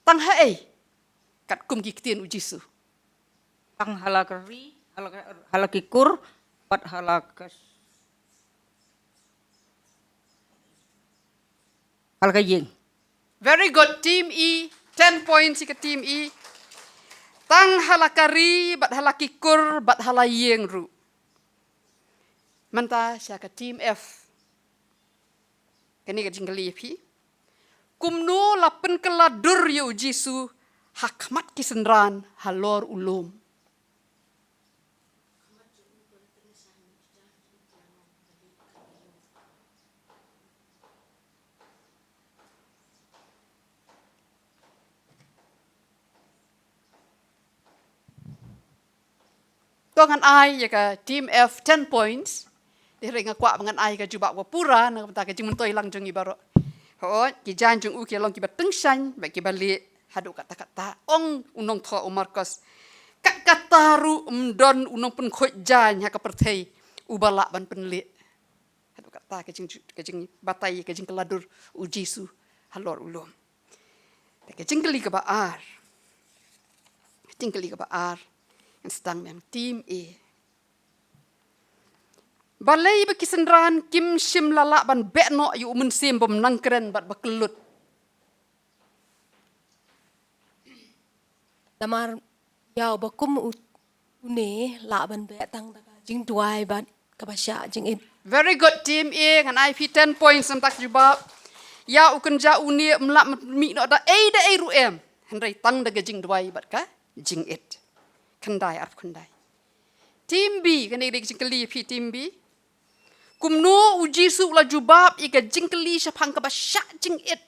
tang haei katkum ki ktien u Jisu? Tang ha la ka ri, ha la ka, ha la ki kur, bad ha la ka, ha la ka ïing. Very good, team E. Ten points ïa ka team E. Tang ha la ka ri bad ha la ki kur bad ha la ïing ruh. Mynta sha ka team F. Kane ka jingkylli ïa phi. Kumno la pynkylla dur ïa u Jisu ha khmat ki synran halor u lum? To ngan ai ïa ka team F ten points. Te hynrei nga kwah ba ngan ai ka jubab ba pura na ka bynta ka jingmyntoi lang jong ngi baroh. Hooid, ki jaiñ jong u ki long kiba tyngshaiñ bad kiba lieh haduh katta katta. Ong u nongthoh u Markos, kat kata ruh ym don u nongpynkhuid jaiñ ha ka pyrthei uba lah ban pynlieh. Haduh katta ka jing, ka jingbatai, ka jingkylla dur u Jisu halor u lum. Te ka jingkylli kaba ar. Ka jingkylli kaba ar. Ngan sdang biang, team A. Balei ba ki synran kim shym la lah ban beh noh ïa u mynsiem bym nang kren bad ba kyllut? Namar ïa uba kum u, une lah ban beh tang da ka jingduwai bad kaba shah jingit. Very good, team A, ngan ai phi ten points namar ka jubab. Ïa u kynja une ym lah mih noh da ei da ei ruh em. Hynrei tang da ka jingduwai bad ka jingit. Khyndai, arphew khyndai. Team B, kane ka dei ka jingkylli ïa phi team B. Kumno u Jisu u la jubab ïa ka jingkylli shaphang kaba shah jingit?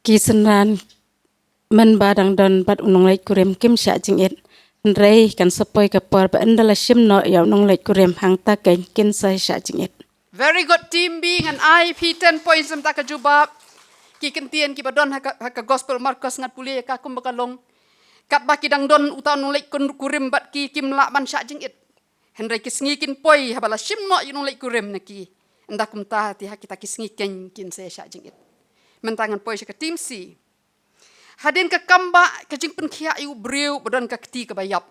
Ki synran mynba dang don bad u nongleit kurim kim shah jingit. Hynrei kan sa poi ka por ba ynda la shim noh ïa u nongleit kurim hangta keiñ kin sa shah jingit. Very good, team B, ngan ai phi ten points namar ka jubab. Ki kyntien kiba don ha ka, ha ka Gospel Markos ngan pule ïa ka kumba ka long. Katba ki dang don uta u nongleit kun-, kurim bad ki kim lah ban shah jingit. Hynrei ki sngi kin poi haba la shim noh ïa u nongleit kurim na ki. Ynda kumta te ha kita ki sngi keiñ kin sa shah jingit. Mynta ngan poi sha ka team C. Hadien ka kam ba ka jingpynkhiah ïa u briew ba don ka kti kaba ïap,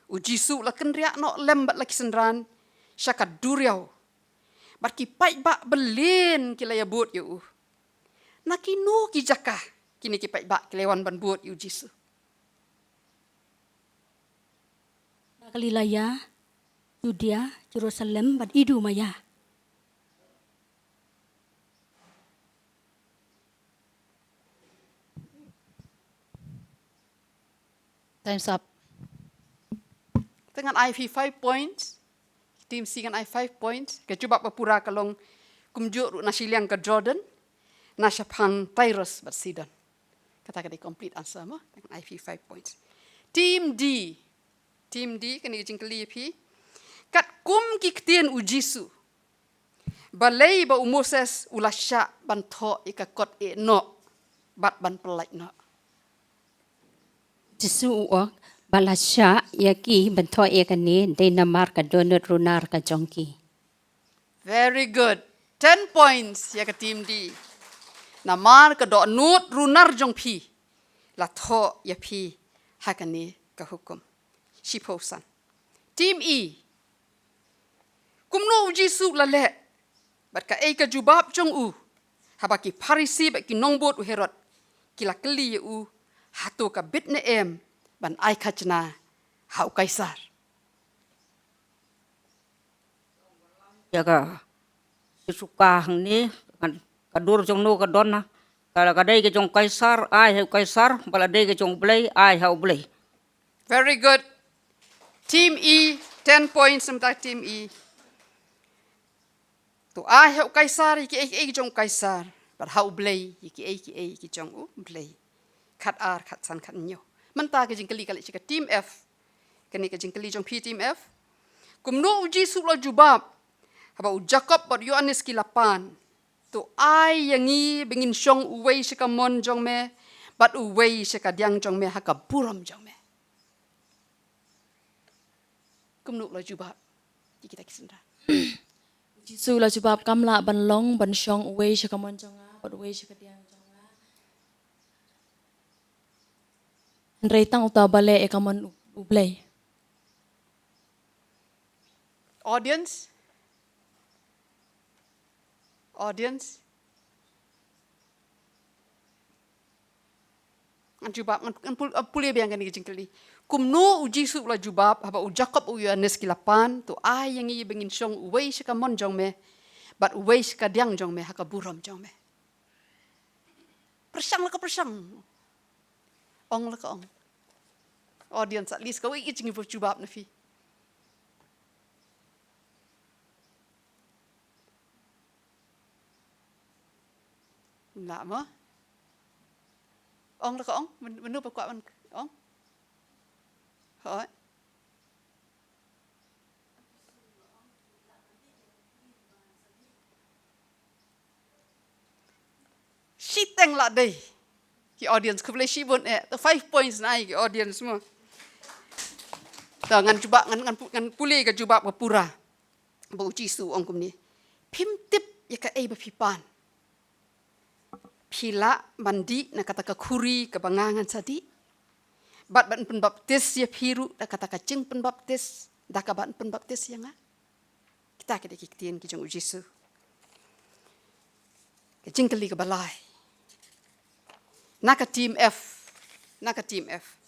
u Jisu u la kynriah noh lem bad la ki synran sha ka duriaw. Bad ki paidbah byllian ki la ïabud ïa u. Na kino ki jaka kine ki paidbah ki la wan ban bud ïa u Jisu? Na Galilaya, Judia, Jerusalem bad Idumaya. Time's up. Te ngan ai phi five points. Team C ngan ai five points. Ka jubab ba pura ka long kumjuh ruh na shiliang ka Jordan, na shaphang Tyrus bad Sidon. Kata ka dei complete answer mo. Te ngan ai phi five points. Team D. Team D, kane ka jingkylli ïa phi. Katkum ki ktien u Jisu, balei ba u Moses u la shah ban thoh ïa ka kot eh noh bad ban pyllait noh? Jisu u ong ba la shah ïa ki ban thoh ïa kane dei namar ka dohnud runar ka jong ki. Very good. Ten points ïa ka team D. Namar ka dohnud runar jong phi. la thoh ïa phi ha kane ka hukum. Shiphew san. Team E. Kumno u Jisu u la leh? Bad kaei ka jubab jong u? Haba ki Pharisi bad ki nongbud u Herod ki la kylli ïa u, hato ka bit ne em ban ai khajna ha u Kaisar? Ïa ka, ki suka hangne, kan, ka dur jong no ka don na, ka, ka dei ka jong Kaisar, ai ha u Kaisar, ba la dei ka jong u Blei, ai ha u Blei. Very good. Team E, ten points namar team E. To ai ha u Kaisar ïa kiei kiei ki jong u Kaisar, bad ha u Blei ïa kiei kiei ki jong u Blei. Khat ar, khat san, khat hynñiew. Mynta ka jingkylli ka leit sha ka team F. Kane ka jingkylli jong phi team F. Kumno u Jisu u la jubab haba u Jakob bad u Ïoannis ki la pan? To ai ïa ngi ba ngin shong uwei sha ka mon jong me bad uwei sha ka diang jong me ha ka burom jong me. Kumno u la jubab ïa kita ki synran? U Jisu u la jubab, kam lah ban long ban shong uwei sha ka mon jong nga bad uwei sha ka diang jong nga. Hynrei tang uta uba leh ïa ka mon u, u Blei. Audience? Audience? Ngan jubab, ngan, ngan pul-, ngan pule biang kane ka jingkylli. Kumno u Jisu u la jubab haba u Jakob, u Ïoannis ki la pan? To ai ïa ngi ba ngin shong uwei sha ka mon jong me bad uwei sha ka diang jong me ha ka burom jong me. Pyrshang la ka pyrshang. Ong la ka ong. Audience, at least kawei ka jingïathuh jubab na phi. Lah mo? Ong la ka ong, men-, mano ba kwah ban ong? Hooid. Shiteng la dei. Ki audience, khublei shibun eh. To five points na ai ki audience mo. To ngan jubab, ngan, ngan pu-, ngan pule ka jubab ka pura. Ba u Jisu u ong kumne. Phim tip ïa kaei ba phi pan. Phi lah ban dih na kata ka khuri kaba nga ngan sa dih? Bad ban pynbaptis ïa phi ruh da kata ka jingpynbaptis, da kaba pynbaptis ïa nga? Kita ki dei ki ktien ki jong u Jisu. Ka jingkylli kaba lai. Na ka team F. Na ka team F.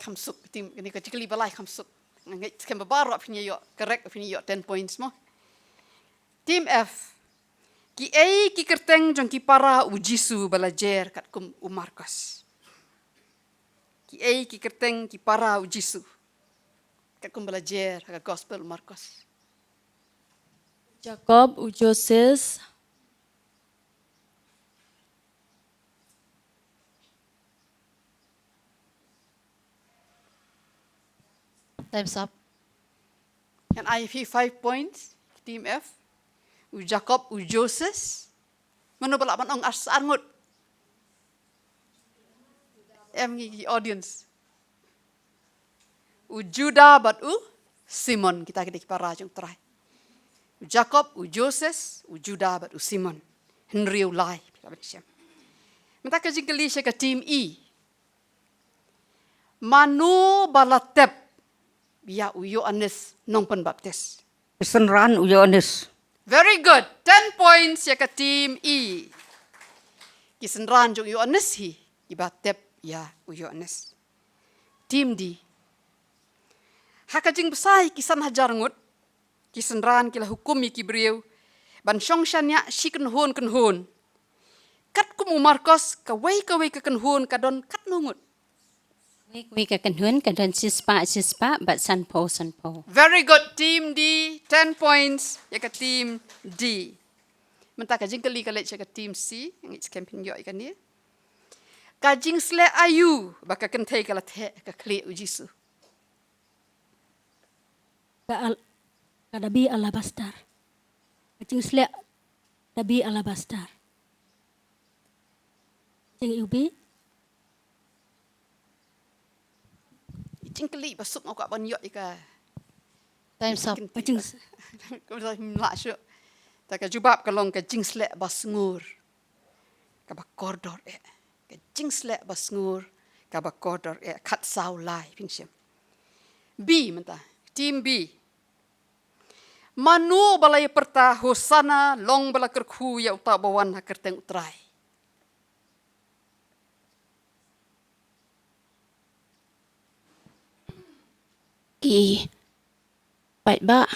Kham suk, team, kane ka jingkylli ba lai kham suk. Nga ngeit skhem ba baroh phin ïoh, correct phin ïoh ten points mo. Team F. Kiei ki kyrteng jong ki para u Jisu ba la jer katkum u Markos? Kiei ki kyrteng ki para u Jisu katkum ba la jer ha ka gospel u Markos? Jakob, u Joses. Time's up. Ngan ai phi five points, team F. U Jakob, u Joses. Mano ba lah ban ong ar sa ar ngut? Em ngi ki audience. U Juda bad u Simon, kita ki dei ki para jong u Trai. U Jakob, u Joses, u Juda bad u Simon. Hynriew lai, phi lah ban shem. Mynta ka jingkylli sha ka team E. Mano ba la tep ïa u Ïoannis nongpynbaptis? Ki synran u Ïoannis. Very good. Ten points ïa ka team E. Ki synran jong u Ïoannis hi kiba tep ïa u Ïoannis. Team D. Ha ka jingbsa ïa ki san hajar ngut, ki synran ki la hukum ïa ki briew ban shong shaniah shi kynhun kynhun. Katkum u Markos, kawei kawei ka kynhun ka don katno ngut? Kawei kawei ka kynhun ka don shispah shispah bad sanphew sanphew. Very good, team D, ten points ïa ka team D. Mynta ka jingkylli ka leit sha ka team C, nga ngeit skhem phin ïoh ïa kane. Ka jingsleh aïu ba ka kynthei ka la theh ha ka khlieh u Jisu? Ka al-, ka dabi alabastar. Ka jingsleh dabi alabastar. Jing iubi. Jingkylli ba suk nga kwah ban ïoh ïa ka. Time's up. Ka jing- Ka jing- Ka jubab ka long ka jingsleh basngur. Kaba kordor eh. Ka jingsleh ba sngur kaba kordor, eh, khatsaw lai, phin shem. B mynta, team B. Mano ba la ïapyrta Hosana long ba la kyrkhu ïa uta uba wan ha kyrteng U Trai? Ki paidbah,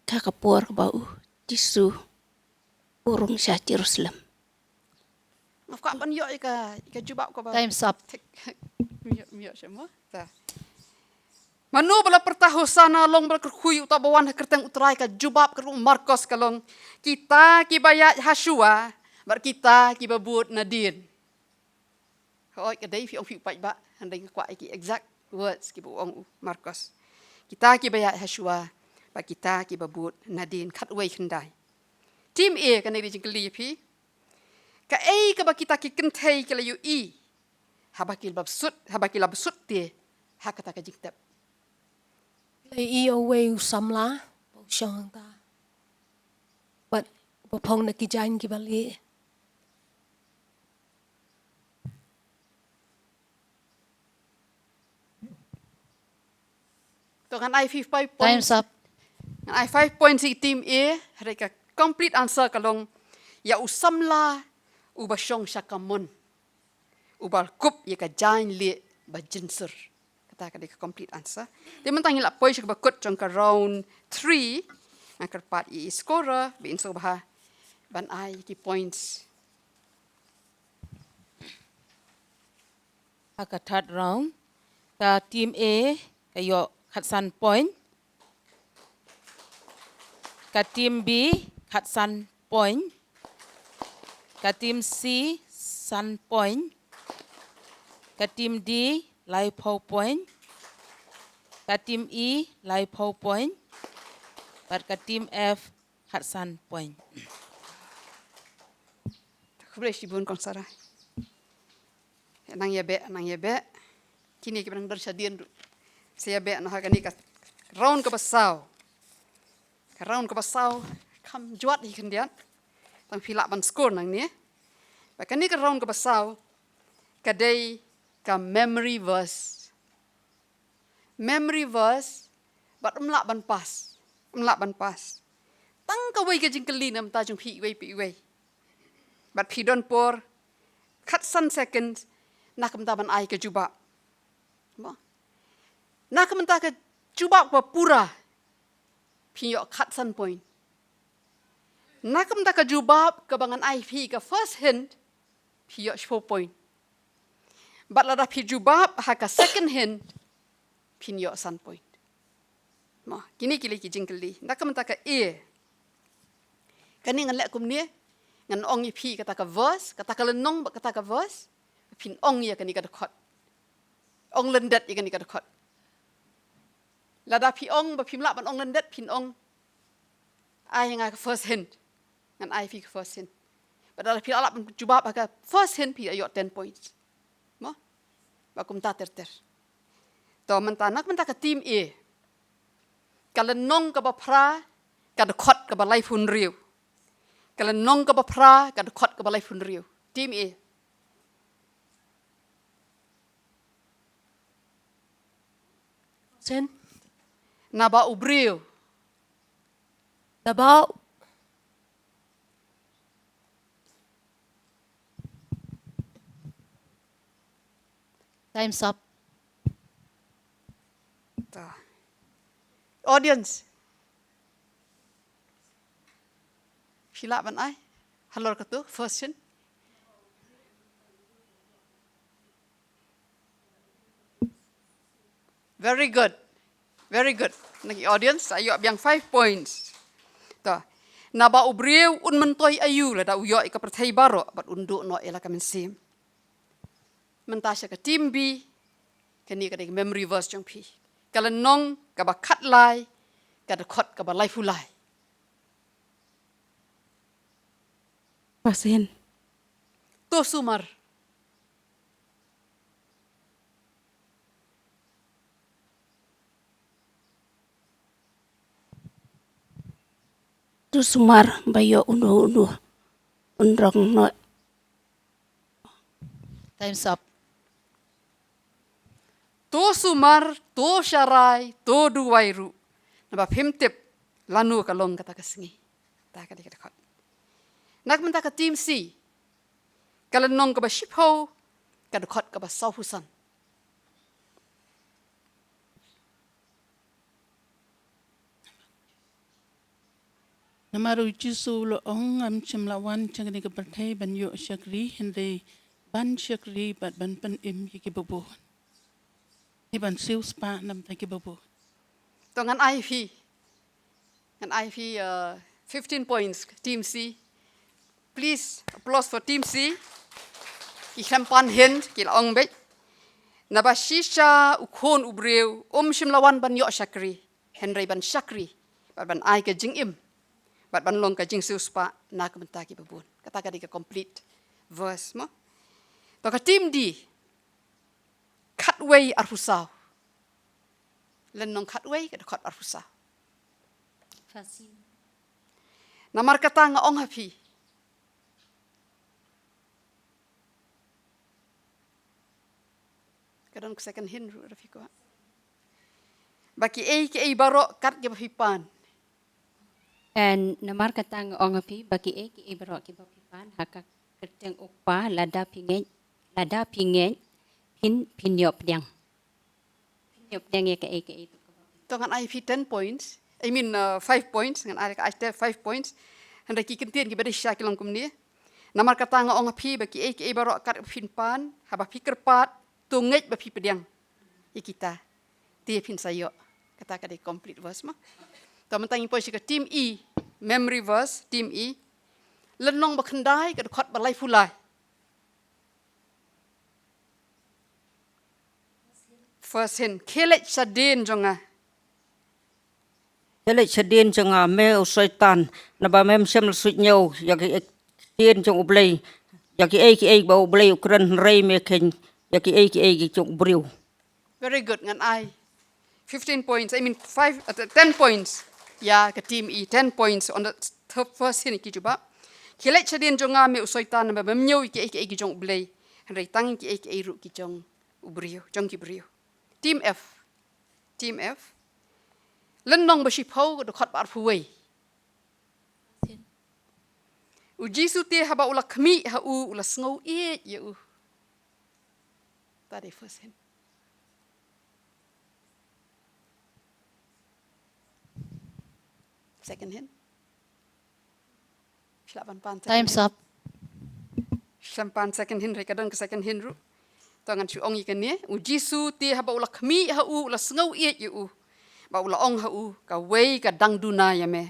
ka ka por kaba u Jisu u rung sha Jerusalem. Nga kwah ban ïoh ïa ka, ïa ka jubab kaba. Time's up. Thik. Ïoh, ïoh sha mo. Ta. Mano ba la pyrta Hosana long ba la kyrkhu ïa uta uba wan ha kyrteng U Trai, ka jubab ka ruh Markos ka long: Kita kiba ïaid ha shuwa bad kita kiba bud nadien. Hooid, ka dei phi ong phi u paidbah, hynrei nga kwah ïa ki exact words kiba u ong u Markos. Kita kiba ïaid ha shuwa bad kita kiba bud nadien, khatwei khyndai. Team A, kane ka jingkylli ïa phi. Kaei kaba kita ki kynthei ki la ïohi haba ki la bsut, haba ki la bsut te ha kata ka jingtep? La ïohi uwei u samla ba u shong hangta bad uba phong na ki jaiñ kiba lieh. To, ngan ai five points. Time's up. Ngan ai five points ïa team A, hynrei ka complete answer ka long ïa u samla uba shong sha kamon, uba kup ïa ka jaiñ lieh ba jynsur. Kata ka dei ka complete answer. Te mynta ngi la poi sha kaba kut jong ka round three. Ngan kyrpad ïa i scorer ba in sngewbha ban ai ki points. Ha ka third round, ka team A ka ïoh khatsan point, ka team B khatsan point, ka team C san point, ka team D laiphew point, ka team E laiphew point, bad ka team F khatsan point. Khublei shibun kong Sara. Nang ïa beh, nang ïa beh. Kine kiba nang don shadien ruh, sa ïa beh noh ha kane ka round kaba saw. Ka round kaba saw kam jwat hi khyndiat. Tang phi lah ban score nangne. Ba kane ka round kaba saw ka dei ka memory verse. Memory verse, bad ym lah ban pass. Ym lah ban pass. Tang kawei ka jingkylli na bynta jong phi iwei pa iwei. Bad phi don por khatsan second na ka bynta ban ai ka jubab. Mo? Na ka bynta ka jubab kaba pura, phin ïoh khatsan point. Na ka bynta ka jubab kaba ngan ai phi ka first hint, phi ïoh shiphew point. Bad lada phi jubab ha ka second hint, phin ïoh san point. Mo, kine ki lei ki jingkylli. Na ka bynta ka A, kane ngan leh kumne, ngan ong ïa phi kata ka verse, kata ka lynnong bad kata ka verse, phin ong ïa kane ka dkhot. Ong lyndet ïa kane ka dkhot. Lada phi ong ba phim lah ban ong lyndet, phin ong, ai nga ka first hint. Ngan ai phi ka first hint. Bad lada phi lah ban jubab ha ka first hint, phi ïoh ten points. Mo? Ba kumta ter ter. To mynta, na ka bynta ka team A, ka lynnong kaba phra, ka dkhot kaba laiphew hynriew. Ka lynnong kaba phra, ka dkhot kaba laiphew hynriew. Team A. Sen. Naba u briew. Naba. Time's up. Ta. Audience. Phi lah ban ai halor katu, first hint. Very good. Very good. Na ki audience, sa ïoh biang five points. To. Naba u briew un myntoi aïu lada u ïoh ïa ka pyrthei baroh bad un duh noh ïa la ka mynsiem. Mynta sha ka team B, kane ka dei ka memory verse jong phi. Ka lynnong kaba khatlai, ka dkhot kaba laiphew lai. Pasen. To sumar. To sumar ba ïoh uno uno un rong noh Time's up. To sumar, to sharai, to duwai ruh. Naba phim tip lano ka long kata ka sngi. Ta ka dei ka dkhot. Na ka bynta ka team C, ka lynnong kaba shiphew, ka dkhot kaba sawphew san. Namar u Jisu u la ong, ngam shym la wan sha kane ka pyrthei ban ïoh shakri, hynrei ban shakri bad ban pynim ïa kiba bun. Te ban siewspah namar kiba bun. To ngan ai phi. Ngan ai phi, uh, fifteen points, team C. Please, applause for team C. Ki khlem pan hynrei ki la ong beit. Naba shisha u Khun u briew um shym la wan ban ïoh shakri, hynrei ban shakri bad ban ai ka jingim bad ban long ka jingsiewspah na ka bynta kiba bun. Kata ka dei ka complete verse mo. To ka team D, khatwei arphew saw. Lynnong khatwei, ka dkhot arphew saw. Fasin. Namar kata nga ong ha phi. Ka don ka second hint ruh, ra phi kwah. Ba kiei kiei baroh kat kiba phi pan. And namar kata nga ong ha phi, ba kiei kiei baroh kiba phi pan ha ka kyrteng u Kpa, lada phi ngeit, lada phi ngeit, phin, phin ïoh pdiang. Phin ïoh pdiang ïa kaei kaei. To ngan ai phi ten points. I mean, uh, five points. Ngan ai ka ai te five points. Hynrei ki kyntien kiba dei shisha ki long kumne. Namar kata nga ong ha phi ba kiei kiei baroh kat phin pan, haba phi kyrpad, to ngeit ba phi pdiang ïa kita, te phin sa ïoh. Kata ka dei complete verse mo. To mynta ngin poi sha ka team E, memory verse, team E. Lynnong ba khyndai, ka dkhot ba laiphew lai. First hint, khie leit shadien jong nga. Khie leit shadien jong nga, me u Soitan, naba mem shym la suidñiew ïa ki ktien jong U Blei, ïa kiei kiei ba U Blei u kren, hynrei me kheiñ ïa kiei kiei ki jong u briew. Very good, ngan ai fifteen points, I mean five, uh, ten points. Ïa ka team E, ten points on the th-, first hint ki jubab. Khie leit shadien jong nga, me u Soitan, naba mem ñiew ïa kiei kiei ki jong U Blei, hynrei tang kiei kiei ruh ki jong u briew, jong ki briew. Team F. Team F. Lynnong ba shiphew, ka dkhot ba arphew wei. U Jisu te haba u la khmih ha u, u la sngew ïeit ïa u. Ta dei first hint. Second hint. Phi lah ban pan second hint. Time's up. Phi lah ban pan second hint, hynrei ka don ka second hint ruh. To ngan shu ong ïa kane, u Jisu te haba u la khmih ha u, u la sngew ïeit ïa u. Ba u la ong ha u, kawei ka dang duna ïa me.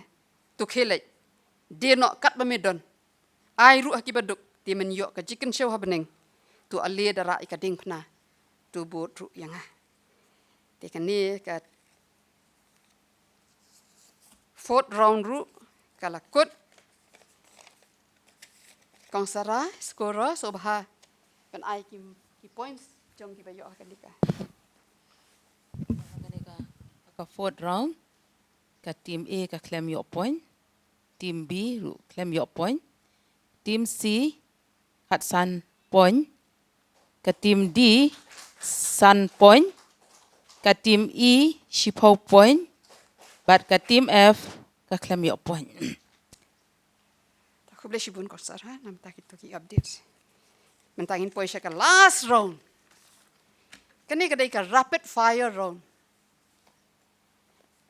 To khie leit. Die noh katba me don. Ai ruh ha kiba duk, te men ïoh ka jingkynshew ha bneng. To ale da rah ïa ka diengphna. To bud ruh ïa nga. Te kane ka fourth round ruh ka la kut. Kong Sara, scorer, so bha ban ai ki, ki points jong kiba ïoh ha kane ka. Kane ka, ka fourth round, ka team A ka khlem ïoh point, team B ruh khlem ïoh point, team C khatsan point, ka team D san point, ka team E shiphew point, bad ka team F ka khlem ïoh point. Ta khublei shibun Kong Sara, namar kito ki updates. Mynta ngin poi sha ka last round. Kane ka dei ka rapid fire round.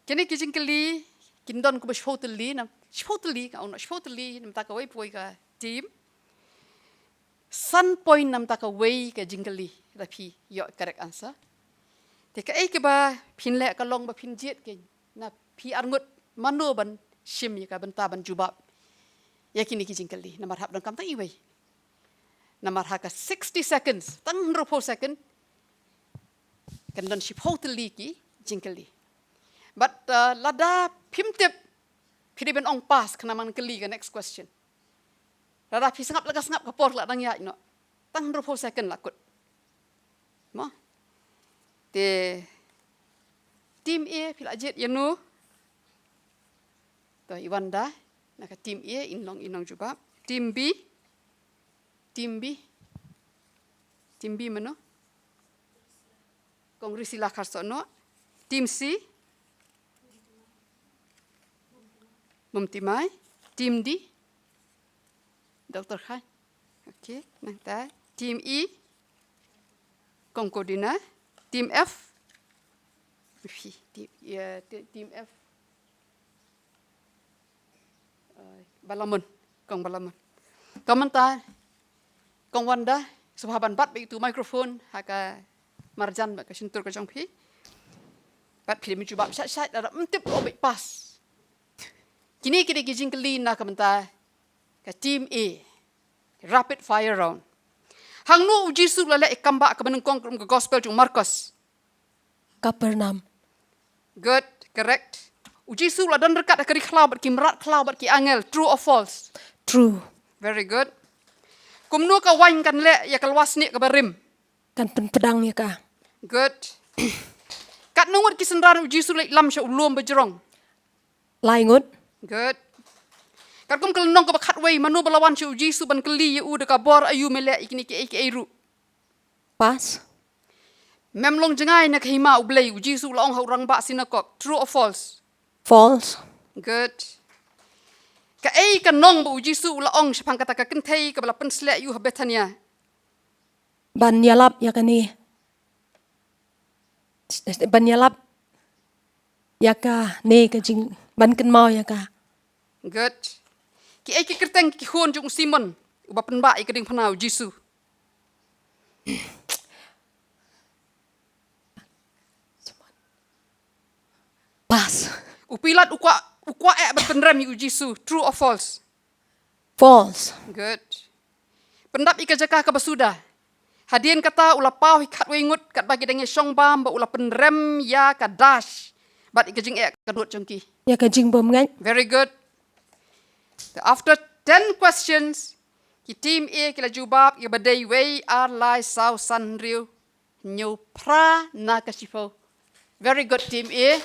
Kine ki jingkylli kin don kumba shiphew tylli, na shiphew tylli, ka ong shiphew tylli, namar kawei poi ka team. San point namar kawei ka jingkylli, lada phi ïoh correct answer. Te kaei kaba phin leh ka long ba phin jied kein, na phi arngut mano ban shim ïa ka bynta ban jubab ïa kine ki jingkylli, namar hap donkam tang iwei. Namar ha ka sixty seconds, tang hynriewphew second, kan don shiphew tylli ki jingkylli. But, uh, lada phim tip, phi dei ban ong pass, khnang ban kylli ka next question. Lada phi sngap la ka sngap, ka por la dang ïaid noh. Tang hynriewphew second la kut. Mo. Te team A phi la jied ïano? To i Wanda na ka team A, in long, in long jubab. Team B. Team B. Team B mano? Kong Risila Kharsohno. Team C? Bumtimai. Team D? Doctor Khai. Okay, nangta. Team E? Kong Kodina. Team F? Team, ya, te-, Team F. Ai, Balamon, Kong Balamon. Ka mynta, Kong Wanda, sngewbha ban bat beit ïa uto u microphone ha ka marjan bad ka shyntur ka jong phi. Bad phi dei ban jubab shait shait, lada ym tip, ym beit pass. Kine ki dei ki jingkylli na ka mynta ka team A. Rapid fire round. Hangno u Jisu u la leh ïa ka kam ba kaba nyngkong kum ka gospel jong u Markos? Kapernaum. Good, correct. U Jisu u la don ryngkat ha ka ri khlaw bad ki mrad khlaw bad ki angel. True or false? True. Very good. Kumno ka waiñ kan leh ïa ka lwar snieh kaba rim? Kan pynpdang ïa ka. Good. Katno ngut ki synran u Jisu u leit lam sha u lum bajrong? Lai ngut. Good. Katkum ka lynnong kaba khatwei, mano ba la wan sha u Jisu ban kylli ïa u da ka bor, aïu me leh ïa kine kiei kiei ruh? Pass. Mem long jngai na ka hima U Blei, u Jisu u la ong ha u rangbah sinakok. True or false? False. Good. Kaei ka nong ba u Jisu u la ong shaphang kata ka kynthei kaba la pynsleh ïa u ha Bethania? Ban ïalap ïa kane. Ban ïalap ïa kane ka jing, ban kynmaw ïa ka. Good. Kiei ki kyrteng ki khun jong u Simon uba pynbah ïa ka diengphna u Jisu? Pass. U Pilat u kwah, u kwah eh ban pynrem ïa u Jisu. True or false? False. Good. Pyndap ïa ka jaka kaba suda. Hadien kata u la paw hi khatwei ngut katba ki dang ïashong bam bad u la pynrem ïa ka dash bad ïa ka jingeh ka nud jong ki. Ïa ka jingbymngeit. Very good. After ten questions, ki team A ki la jubab ïa ba dei wei, ar, lai, saw, san, hynriew, hynñiew, phra na ka shiphew. Very good, team A.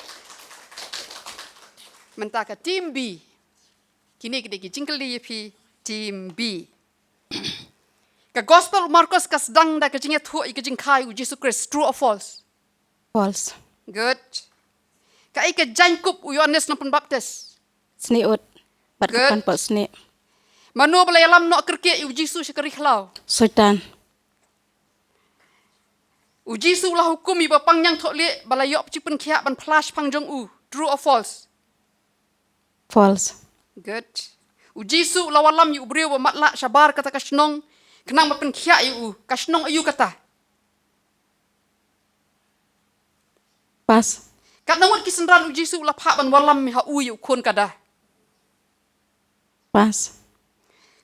Mynta ka team B. Kine ki dei ki jingkylli ïa phi, team B. Ka gospel u Markos ka sdang da ka jingïathuh ïa ka jingkha ïa u Jisu Khrist. True or false? False. Good. Kaei ka jaiñkup u Ïoannis Nongpynbaptis? Snieh ud. Bad ka, good, pan pok snieh. Mano ba la ïalam noh kyrkieh ïa u Jisu sha ka ri khlaw? Soitan. U Jisu u la hukum ïa ba pang ñiangthohlieh ba la ïoh jingpynkhiah ban phla shaphang jong u. True or false? False. Good. U Jisu u la wallam ïa u briew ba matlah shabar kata ka shnong khnang ba pynkhiah ïa u. Ka shnong aïu kata? Pass. Katno ngut ki synran u Jisu u la phah ban wallam ha u ïa u khun kata? Pass.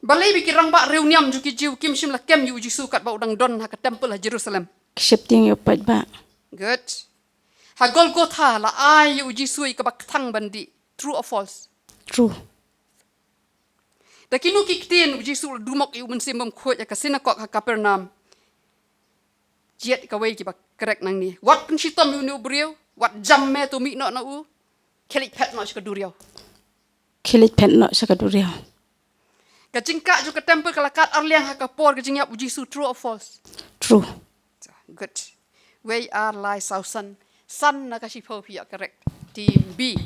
Balei ba ki rangbah riewniam jong ki Jiw kim shym la kem ïa u Jisu katba u dang don ha ka temple ha Jerusalem? Ki sheptieng ïa u paidbah. Good. Ha Golgotha la ai ïa u Jisu ïa kaba kthang ban dih. True or false? True. Da kino ki ktien u Jisu u la dumok ïa u Mynsiem Bakhuid ha ka sinakok ha Kapernaum? Jied kawei kiba krek nangne. Wat pynshitom ïa une u briew, wat jam me, to mih noh na u. Khie leit phet noh sha ka duriaw. Khie leit phet noh sha ka duriaw. Ka jingkah jong ka temple ka la kat arliang ha ka por ka jingïap u Jisu, true or false? True. Good. Wei, ar, lai, saw, san. San na ka shiphew, phi ïoh correct. Team B.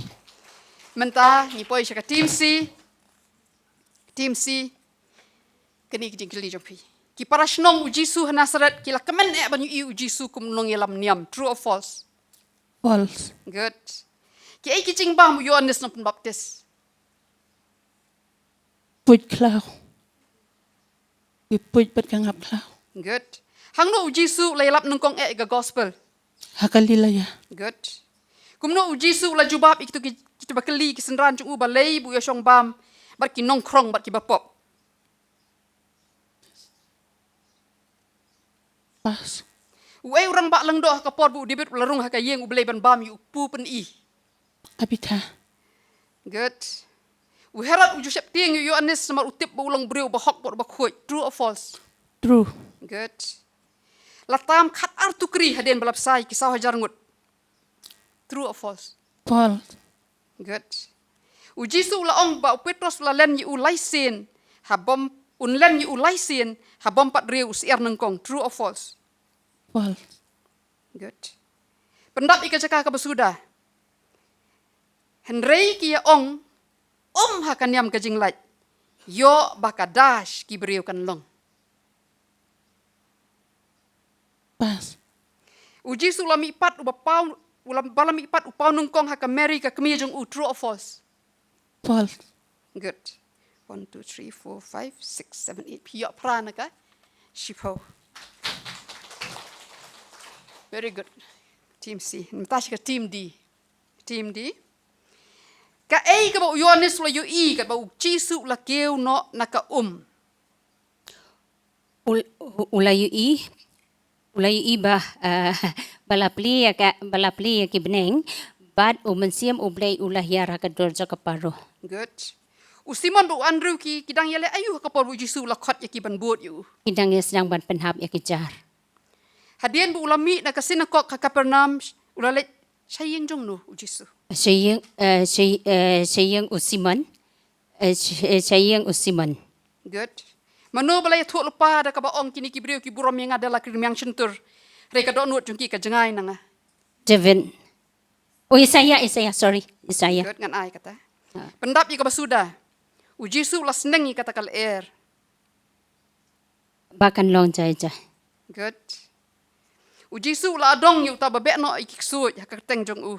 Mynta ngi poi sha ka team C. Team C. Kane ka jingkylli jong phi. Ki para shnong u Jisu ha Nasaret ki la kmen eh ban ïohi u Jisu kum u nongïalam niam. True or false? False. Good. Kiei ki jingbam u Ïoannis Nongpynbaptis? Puit khlaw. Ki puit bad ka ngap khlaw. Good. Hangno u Jisu u la ïalap nyngkong eh ïa ka gospel? Ha Galilea. Good. Kumno u Jisu u la jubab ïa kito ki, kito ba kylli ki synran jong u balei ba u ïashong bam bad ki nongkhrong bad kiba pop? Pass. Uei u rangbah lyngdoh ha ka por ba u David u la rung ha ka ïing U Blei ban bam ïa u kpu pyni? Abida. Good. U Herod u ju sheptieng ïa u Ïoannis namar u tip ba u long briew ba hok bad ba khuid. True or false? True. Good. La tam khatar tukri hadien ba la bsa ïa ki saw hajar ngut. True or false? False. Good. U Jisu u la ong ba u Petros u la len ïa u lai sien ha bym, un len ïa u lai sien ha bym pat riew u syiar nyngkong. True or false? False. Good. Pyndap ïa ka jaka kaba suda. Hynrei ki ïa ong, um ha ka niam ka jinglait, ïoh ba ka dash ki briew kan long. Pass. U Jisu u la mihpat uba paw, u la, ba la mihpat u paw nyngkong ha ka Mary ka kmie jong u, true or false? False. Good. One, two, three, four, five, six, seven, eight. Phi ïoh phra na ka shiphew. Very good. Team C. Mynta shi ka team D. Team D. Kaei kaba u Ïoannis u la ïohi katba u Jisu u la kiew noh na ka um? U, u, u la ïohi, u la ïohi ba, eh, ba la plie ïa ka, ba la plie ïa ki bneng, bad u Mynsiem u Blei u la hiar ha ka dur jong ka Paro. Good. U Simon bad u Andrew ki, ki dang ïaleh aïu ha ka por ba u Jisu u la khot ïa ki ban bud ïa u? Ki dang ïa sdang ban pynhap ïa ki jar. Hadien ba u la mih na ka synagog ha Kapernaum, u la leit sha ïing jong no u Jisu? Sha ïing, eh, sha, eh, sha ïing u Simon. Eh, sha, eh, sha ïing u Simon. Good. Mano ba la ïathuh lypa da kaba ong, kine ki briew ki burom ïa nga da la ki rmiang shyntur? Hynrei ka dohnud jong ki ka jngai na nga. David. Oh, Isaiah, Isaiah, sorry. Isaiah. Good, ngan ai kata. Ha. Pyndap ïa kaba suda. U Jisu u la sneng ïa kata ka lyer. Ba kan long jai jai. Good. U Jisu u la adong ïa uta ba beh noh ïa ki ksuid ha ka kyrteng jong u.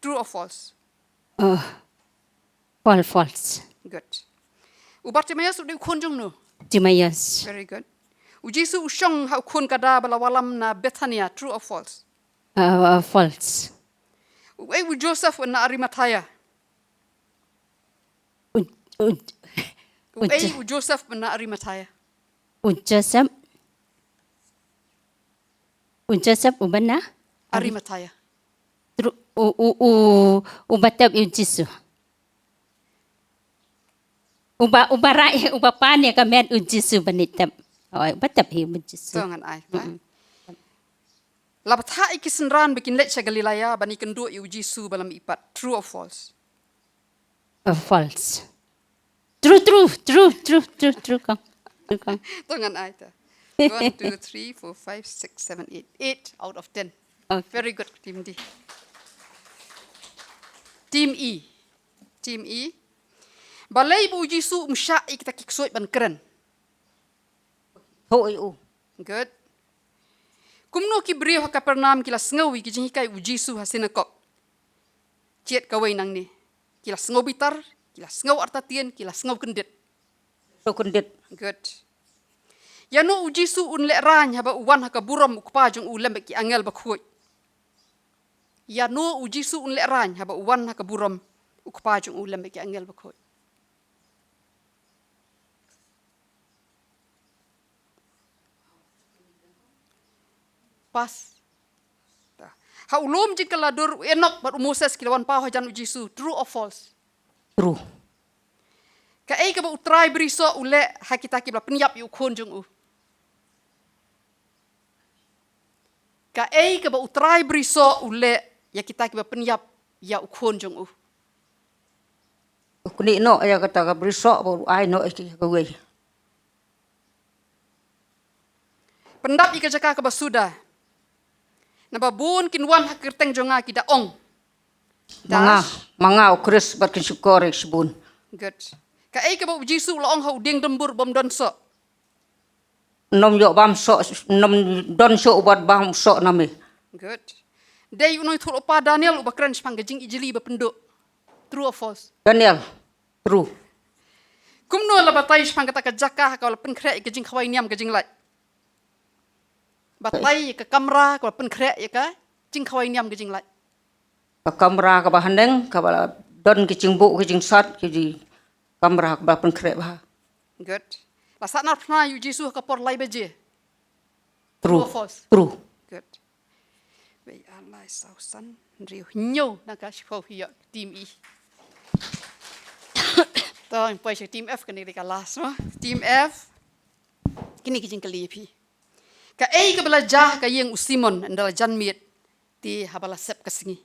True or false? Oh. False, false. Good. U Bartimaeus u dei u khun jong no? Timaeus. Very good. U Jisu u shong ha u khun kada ba la wallam na Bethania, true or false? Uh, uh, false. Uei u Joseph na Arimathea? U, u, u Uei Jo-, u Joseph na Arimathea? U Joseph, u Joseph uba na? Arimathea. Tru-, u, u, u, uba tep ïa u Jisu. Uba, uba rai, uba pan ïa ka met u Jisu ban ïa tep. Oi, uba tep hi u Jisu. To ngan ai, ta. Mm-mm. La bthah ïa ki synran ba kin leit sha Galilea ban ïakynduh ïa u Jisu ba la mihpat. True or false? Uh, false. True, true, true, true, true, true, kong. True, kong. To ngan ai ta. One, two, three, four, five, six, seven, eight. Eight out of ten. Okay. Very good, team D. Team E. Team E. Balei ba u Jisu um shah ïa kita ki ksuid ban kren? Ho, ïa u. Good. Kumno ki briew ha Kapernaum ki la sngew ïa ki jinghikai u Jisu ha synagog? Jied kawei nangne. Ki la sngew bitar, ki la sngew artatien, ki la sngew kyndit. Sngew kyndit. Good. Ïano u Jisu un lehraiñ haba u wan ha ka burom u Kpa jong u lem bad ki angel bakhuid? Ïano u Jisu un lehraiñ haba u wan ha ka burom u Kpa jong u lem bad ki angel bakhuid? Pass. Ha u lum jingkylla dur u Enok bad u Moses ki la wan paw hajan u Jisu. True or false? True. Kaei kaba u trai brisoh u leh ha kita kiba la pynïap ïa u khun jong u? Kaei kaba u trai brisoh u leh ïa kita kiba pynïap ïa u khun jong u? U knieh noh ïa kata ka brisoh bad u ai noh ïa ki ha kawei. Pyndap ïa ka jaka kaba suda. Naba bun kin wan ha ka kyrteng jong nga, ki da ong. Ma nga, dash. Ma nga u Khrist, bad kin shukor ïa ki shibun. Good. Kaei kaba u Jisu u la ong ha u dieng dumbur bym don soh? Nym ïoh bam soh, nym don soh uba bam soh na me. Good. Dei u nongïathuhlypa Daniel uba kren shaphang ka jingijli ba pynduh. True or false? Daniel. True. Kumno la batai shaphang kata ka jaka ha kaba la pynkhreh ïa ka jingkhawai niam ka jinglait? Batai ïa ka kamra kaba la pynkhreh ïa ka jingkhawai niam ka jinglait. Ka kamra kaba haneng, kaba la don ki jingbuh ki jingsat, ki jing-, kamra kaba la pynkhreh bha. Good. La sahnarphna ïa u Jisu ha ka por lai baje? True. True or false? True. Good. Wei, ar, lai, saw, san, hynriew, hynñiew na ka shiphew, ïa team E. To ngin poi sha team F, kane ka dei ka last, mo? Team F. Kine ki jingkylli ïa phi. Kaei kaba la jia ha ka ïing u Simon ynda la jan miet te haba la sep ka sngi?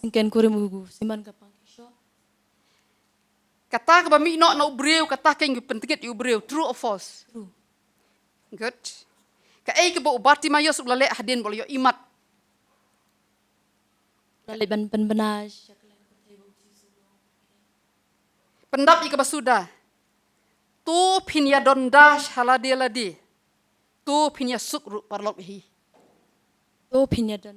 Syngkien kurim u Simon ka pang ki shoh. Kata kaba mih noh na u briew, kata keiñ ka pyntngit ïa u briew. True or false? True. Good. Kaei kaba u Bartimaios u la leh hadien ba u la ïoh imat? La leh ban pynbna sha ka leng pyrthei ba u Jisu. Pyndap ïa kaba suda. To phin ïa don dash ha lade lade. To phin ïa suk ruh paralok hi. To phin ïa don.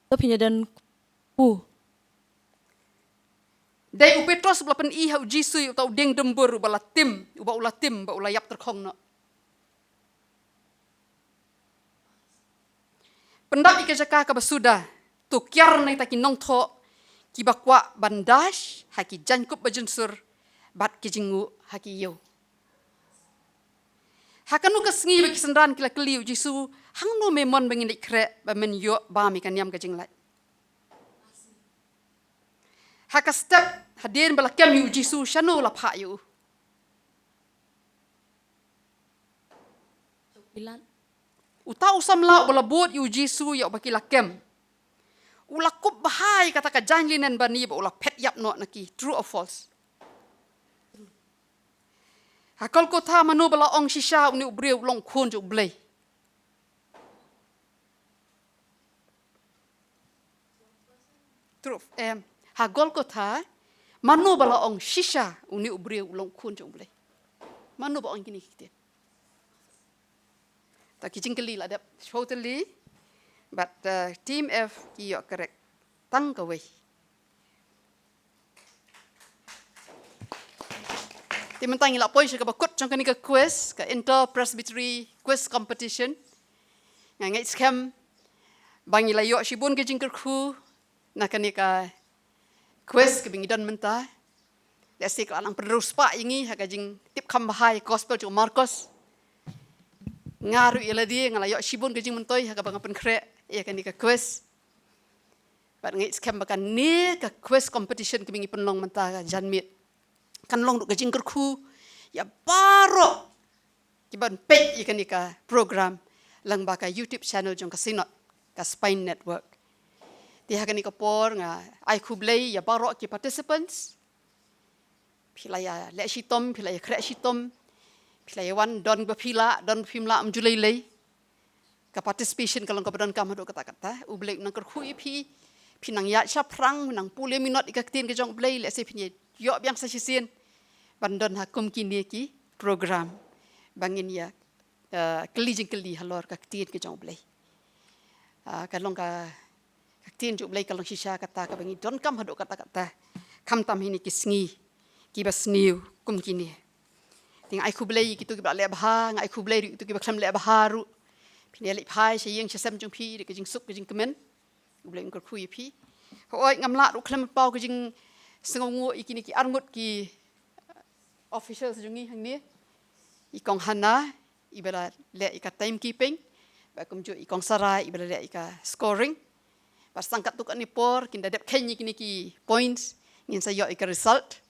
To phin ïa don pu. Dei u Petros ba la pyni ha u Jisu ïa uta u dieng dumbur uba la tim, uba u la tim, ba u la ïap tyrkhong noh. Pyndap ïa ka jaka kaba suda, to kiar na kita ki nongthoh, kiba kwah ban dash, ha ki jaiñkup ba jynsur, bad ki jingnguh, ha ki ïew. Ha kano ka sngi ba ki synran ki la kylli u Jisu, hangno me mon ba ngin leit khreh, ba men ïoh bam ïa ka niam ka jinglait. Ha ka step, hadien ba la kem ïa u Jisu, shano la phah ïa u? Pilat. Uta u samla uba la bud ïa u Jisu ïa uba ki la kem. U la kup bha ïa kata ka jaiñ linen bani ba u la phet ïap noh na ki. True or false? Ha Golgotha mano ba la ong shisha une u briew u long khun jong u Blei? True. Em, ha Golgotha, mano ba la ong shisha une u briew u long khun jong u Blei? Mano ba ong kine ki ktien? Ta ki jingkylli la dep shiphew tylli, bad, eh, team F ki ïoh correct tang kawei. Te mynta ngi la poi sha kaba kut jong kane ka quiz, ka Inter Presbytery Quiz Competition. Nga ngeit skhem ba ngi la ïoh shibun ka jingkyrkhu na kane ka quiz kaba ngi don mynta. Lehse ka la nang pynriewspah ïa ngi ha ka jingtip kham bha ïa ka gospel jong u Markos. Nga ruh ïa lade nga la ïoh shibun ka jingmyntoi ha kaba nga pynkhreh ïa kane ka quiz. Bad nga ngeit skhem ba kane ka quiz competition kaba ngi pynlong mynta ka janmiet kan long ruh ka jingkyrkhu ïa baroh kiban peit ïa kane ka program lyngba ka YouTube channel jong ka Synod, ka Spine Network. Te ha kane ka por nga ai khublei ïa baroh ki participants. Phi la ïa leh shitom, phi la ïa khreh shitom, phi la ïa wan, don ba phi lah, don ba phim lah, ym ju lei lei. Ka participation ka long kaba donkam haduh katta katta. U Blei u nang kyrkhu ïa phi, phi nang ïaid shaphrang, nang pule minot ïa ka ktien ka jong U Blei, lehse phin ïa ïoh biang sa shisien ban don ha kum kine ki program ba ngin ïa, eh, kylli jingkylli halor ka ktien ka jong U Blei. Ah, ka long ka, ka ktien jong U Blei ka long shisha kata kaba ngi donkam haduh katta katta. Khamtam ha kine ki sngi kiba sniew kum kine. Te nga ai khublei ïa kito kiba la leh bha, nga ai khublei ruh ïa kito kiba khlem leh bha ruh. Phin ïa leit phai sha ïing sha sem jong phi da ka jingsuk ka jingkmen. U Blei un kyrkhu ïa phi. Hooid, ngam lah ruh khlem paw ka jingsngewnguh ïa kine ki arngut ki officials jong ngi hangne. I Kong Hana, iba la leh ïa ka timekeeping. Bad kumjuh i Kong Sara, iba la leh ïa ka scoring. Bad sa katto katne por, kin da dep kheiñ ïa kine ki points, ngin sa ïoh ïa ka result.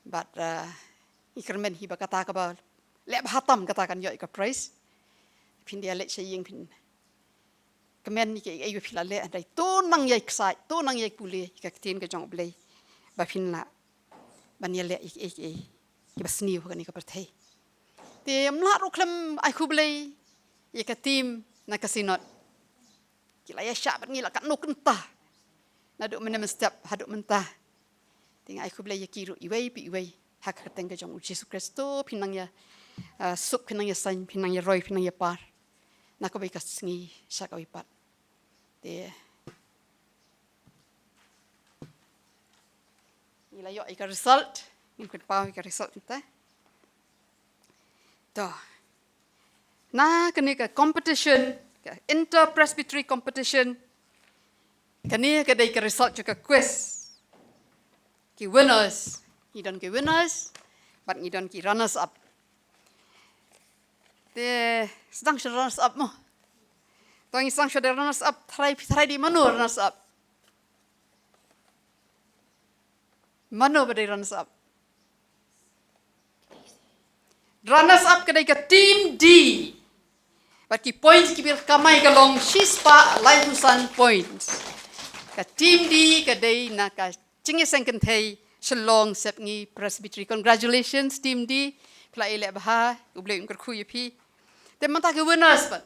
Bad, uh, ngi kyrmen hi ba kata kaba leh bha tam kata kan ïoh ïa ka prize. Phin da ïa leit sha ïing phin kmen ïa kaei kaei ba phi la leh, hynrei to nang ïai ksaid, to nang ïai pule ïa ka ktien ka jong U Blei ba phin lah ban ïa leh ïa kaei kaei kiba sniew ha kane ka pyrthei. Te ym lah ruh khlem ai khublei ïa ka team na ka Synod. Ki la ïa shah bad ngi la katno kynta. Naduh mynne mynstep haduh mynta. Te nga ai khublei ïa ki ruh iwei pa iwei ha ka kyrteng ka jong U Jisu Khrist. To phin nang ïa, ah, suk, phin nang ïa saiñ, phin nang ïa roi, phin nang ïa par na kawei ka sngi sha kawei pat. Te ngi la ïoh ïa ka result, ngin pynpaw ïa ka result mynta. To. Na kane ka competition, ka inter-presbytery competition, kane ka dei ka result jong ka quiz. Ki winners, ngi don ki winners bad ngi don ki runners up. Te sdang sha runners up mo. To ngi sdang sha runners up, tharai, tharai dei mano runners up? Mano ba dei runners up? Runners up ka dei ka team D. Bad ki points kiba ki kamai ka long shispah laiphew san points. Ka team D ka dei na ka Jingïaseng Kynthei Shillong Sepngi Presbytery. Congratulations team D. Phi la ïaleh bha, U Blei un kyrkhu ïa phi. Te mynta ki winners pat.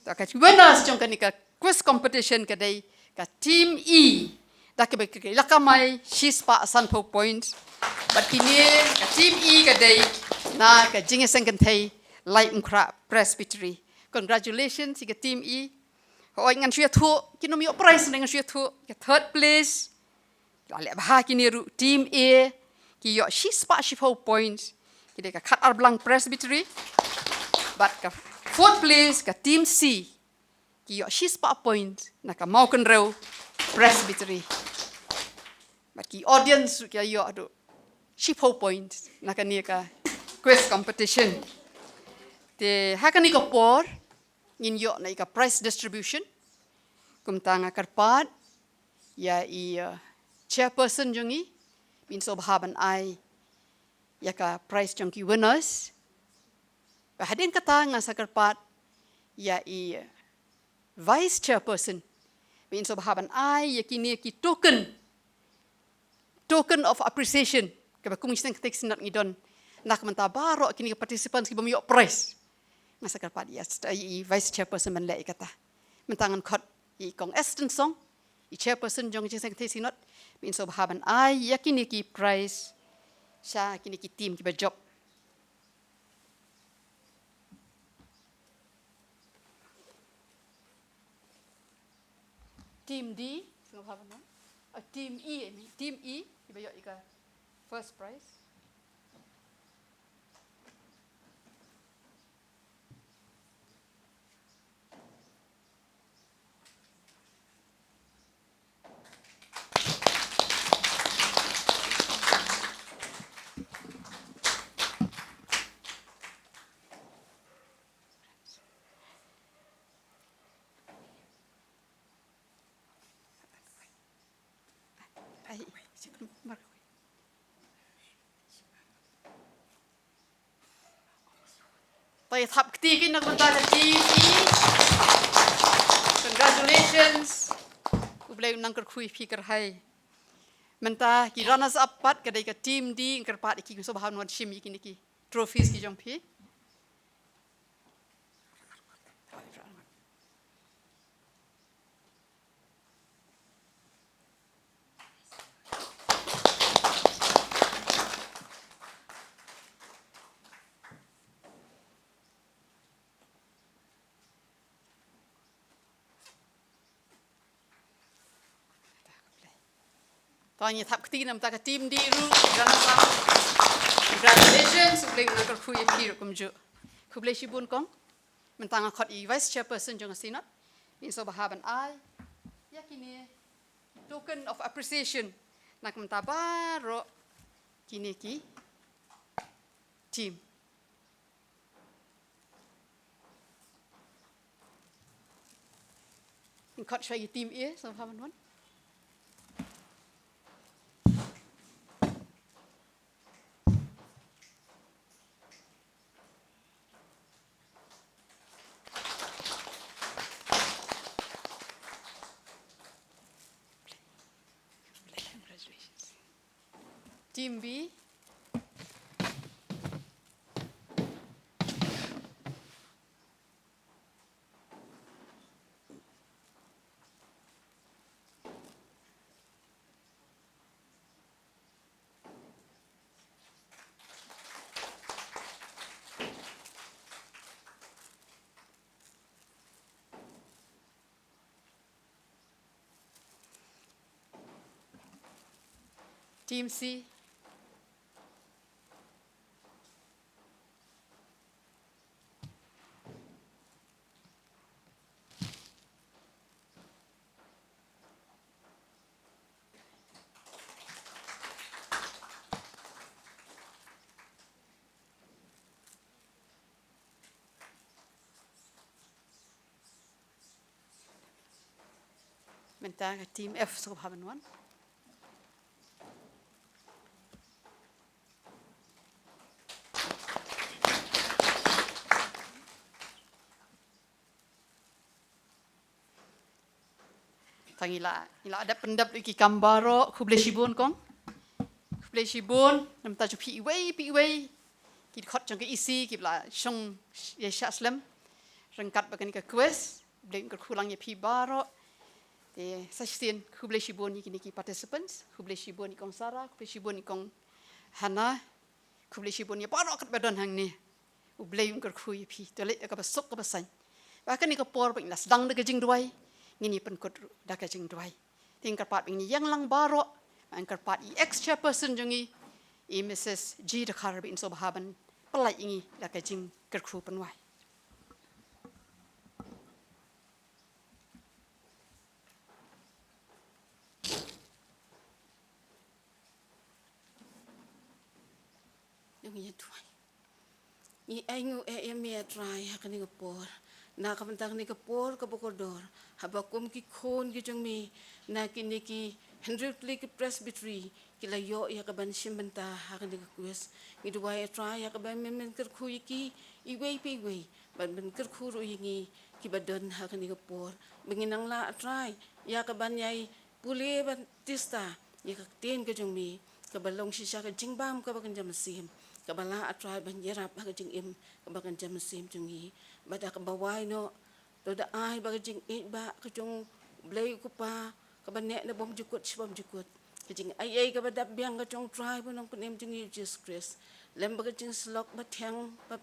Ta ka winners jong kane ka quiz competition ka dei ka team E. Da kaba ki la kamai shispah sanphew points. Bad kine ka team E ka dei na ka Jingïaseng Kynthei Laitumkhrah Presbytery. Congratulations ïa ka team E. Hooid, ngan shu ïathuh, ki nongïoh prize ne ngan shu ïathuh. Ka third place, la leh bha kine ruh, team A, ki ïoh shispah shiphew points, ki dei ka Khatar Blang Presbytery. Bad ka fourth place, ka team C, ki ïoh shispah points na ka Mawkynrew Presbytery. Bad ki audience ruh ki ïoh haduh shiphew points na kane ka quiz competition. Te ha kane ka por, ngin ïoh na i ka prize distribution. Kumta nga kyrpad ïa i, uh, chairperson jong ngi, phin sngewbha ban ai ïa ka prize jong ki winners. Bad hadien kata nga sa kyrpad ïa i, uh, vice chairperson, phin sngewbha ban ai ïa kine ki token token of appreciation, kaba kum Jingïaseng Kynthei Synod ngi don na ka bynta baroh kine ki participants ki bym ïoh prize. Nga sa kyrpad ïa st-, i vice chairperson ban leh ïa kata. Mynta ngan khot i Kong Eston Song, i chairperson jong Jingïaseng Kynthei Synod, phin sngewbha ban ai ïa kine ki prize sha kine ki team kiba jop. Team D, sngewbha ban wan. Ah, team E, I mean, team E, kiba ïoh ïa ka first prize. Ai, mar. To ïa thap kti ki na ka bynta ka team E. Congratulations. U Blei un nang kyrkhu ïa phi kyrhai. Mynta ki runners up pat ka dei ka team D, nga kyrpad ïa ki, sngewbha ban wan shim ïa kine ki trophies ki jong phi. To ngin thap kti na ka bynta ka team D ruh, runners up. Congratulations, U Blei un nang kyrkhu ïa phi ruh kumjuh. Khublei shibun kong. Mynta nga khot i Vice Chairperson jong ka Synod, phin sngewbha ban ai ïa kine ki token of appreciation na ka bynta baroh kine ki team. Ngin khot shuwa ïa i team A, sngewbha ban wan. Team B. Team C. Mynta ka team F sngewbha ban wan. Tang ila, ila dep pyndep ïa ki kam baroh, khublei shibun kong. Khublei shibun namar jong phi iwei pa iwei, ki dkhot jong ka E C kiba la shong ïa shah slem ryngkat bad kane ka quiz. Khublei kyrkhu lang ïa phi baroh. Te sa shisien khublei shibun ïa kine ki participants, khublei shibun ïa kong Sara, khublei shibun ïa kong Hana, khublei shibun ïa baroh katba don hangne. U Blei un kyrkhu ïa phi, to leit da kaba suk kaba saiñ. Ba kane ka por ba ngin la sdang da ka jingduwai, ngin ïa pynkut ruh da ka jingduwai. Te ngin kyrpad ba ngin ïeng lang baroh, ngin kyrpad ïa ex chairperson jong ngi, i Missus G Dkhar ba in sngewbha ban pynlait ïa ngi da ka jingkyrkhu pynwai. Ngi ai nguh ïa me, A Trai, ha kane ka por. Na ka bynta kane ka por kaba kordor, haba kum ki khun ki jong me na kine ki hynriew tylli ki presbytery ki la ïoh ïa ka ban shim bynta ha kane ka quiz. Ngi duwai, A Trai, ïa kaba men men kyrkhu ïa ki iwei pa iwei, ban men kyrkhu ruh ïa ngi kiba don ha kane ka por. Ba ngin nang lah, A Trai, ïa ka ban ïai pule baptista ïa ka ktien ka jong me, kaba long shisha ka jingbam kaba kynja mynsiem, kaba lah, A Trai, ban ïarap ha ka jingim kaba kynja mynsiem jong ngi. Bad da kaba wai noh, to da ai ba ka jingïeit ba ka jong U Blei U Kpa kaba neh na bymjukut shi bymjukut, ka jingai ei kaba dap biang ka jong U Trai bad U Nongpynim jong ngi U Jisu Khrist, lem bad ka jingsyllok bathiang ba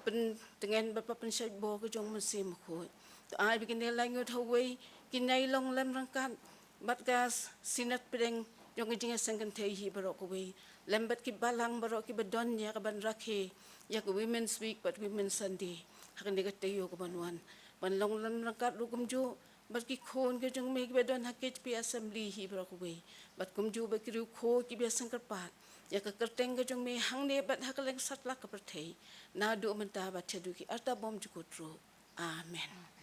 pyntngen bad ba pynshait bor ka jong U Mynsiem Bakhuid. To ai ba kine laingut ha uwei kin ïai long lem ryngkat bad ka synod pdeng jong ka jingïaseng kynthei hi baroh kawei, lem bad ki balang baroh kiba don ïa ka ban rakhe ïa ka Women's Week bad Women's Sunday ha kane ka taïew ka ban wan. Ban long lem ryngkat ruh kumjuh bad ki khun ki jong me kiba don ha K J P Assembly hi baroh kawei, bad kumjuh bad ki riewkhuid kiba ïaseng kyrpad ïa ka kyrteng ka jong me hangne bad ha kylleng satlak ka pyrthei, naduh mynta bad shaduh ki arta bymjukut ruh. Amen.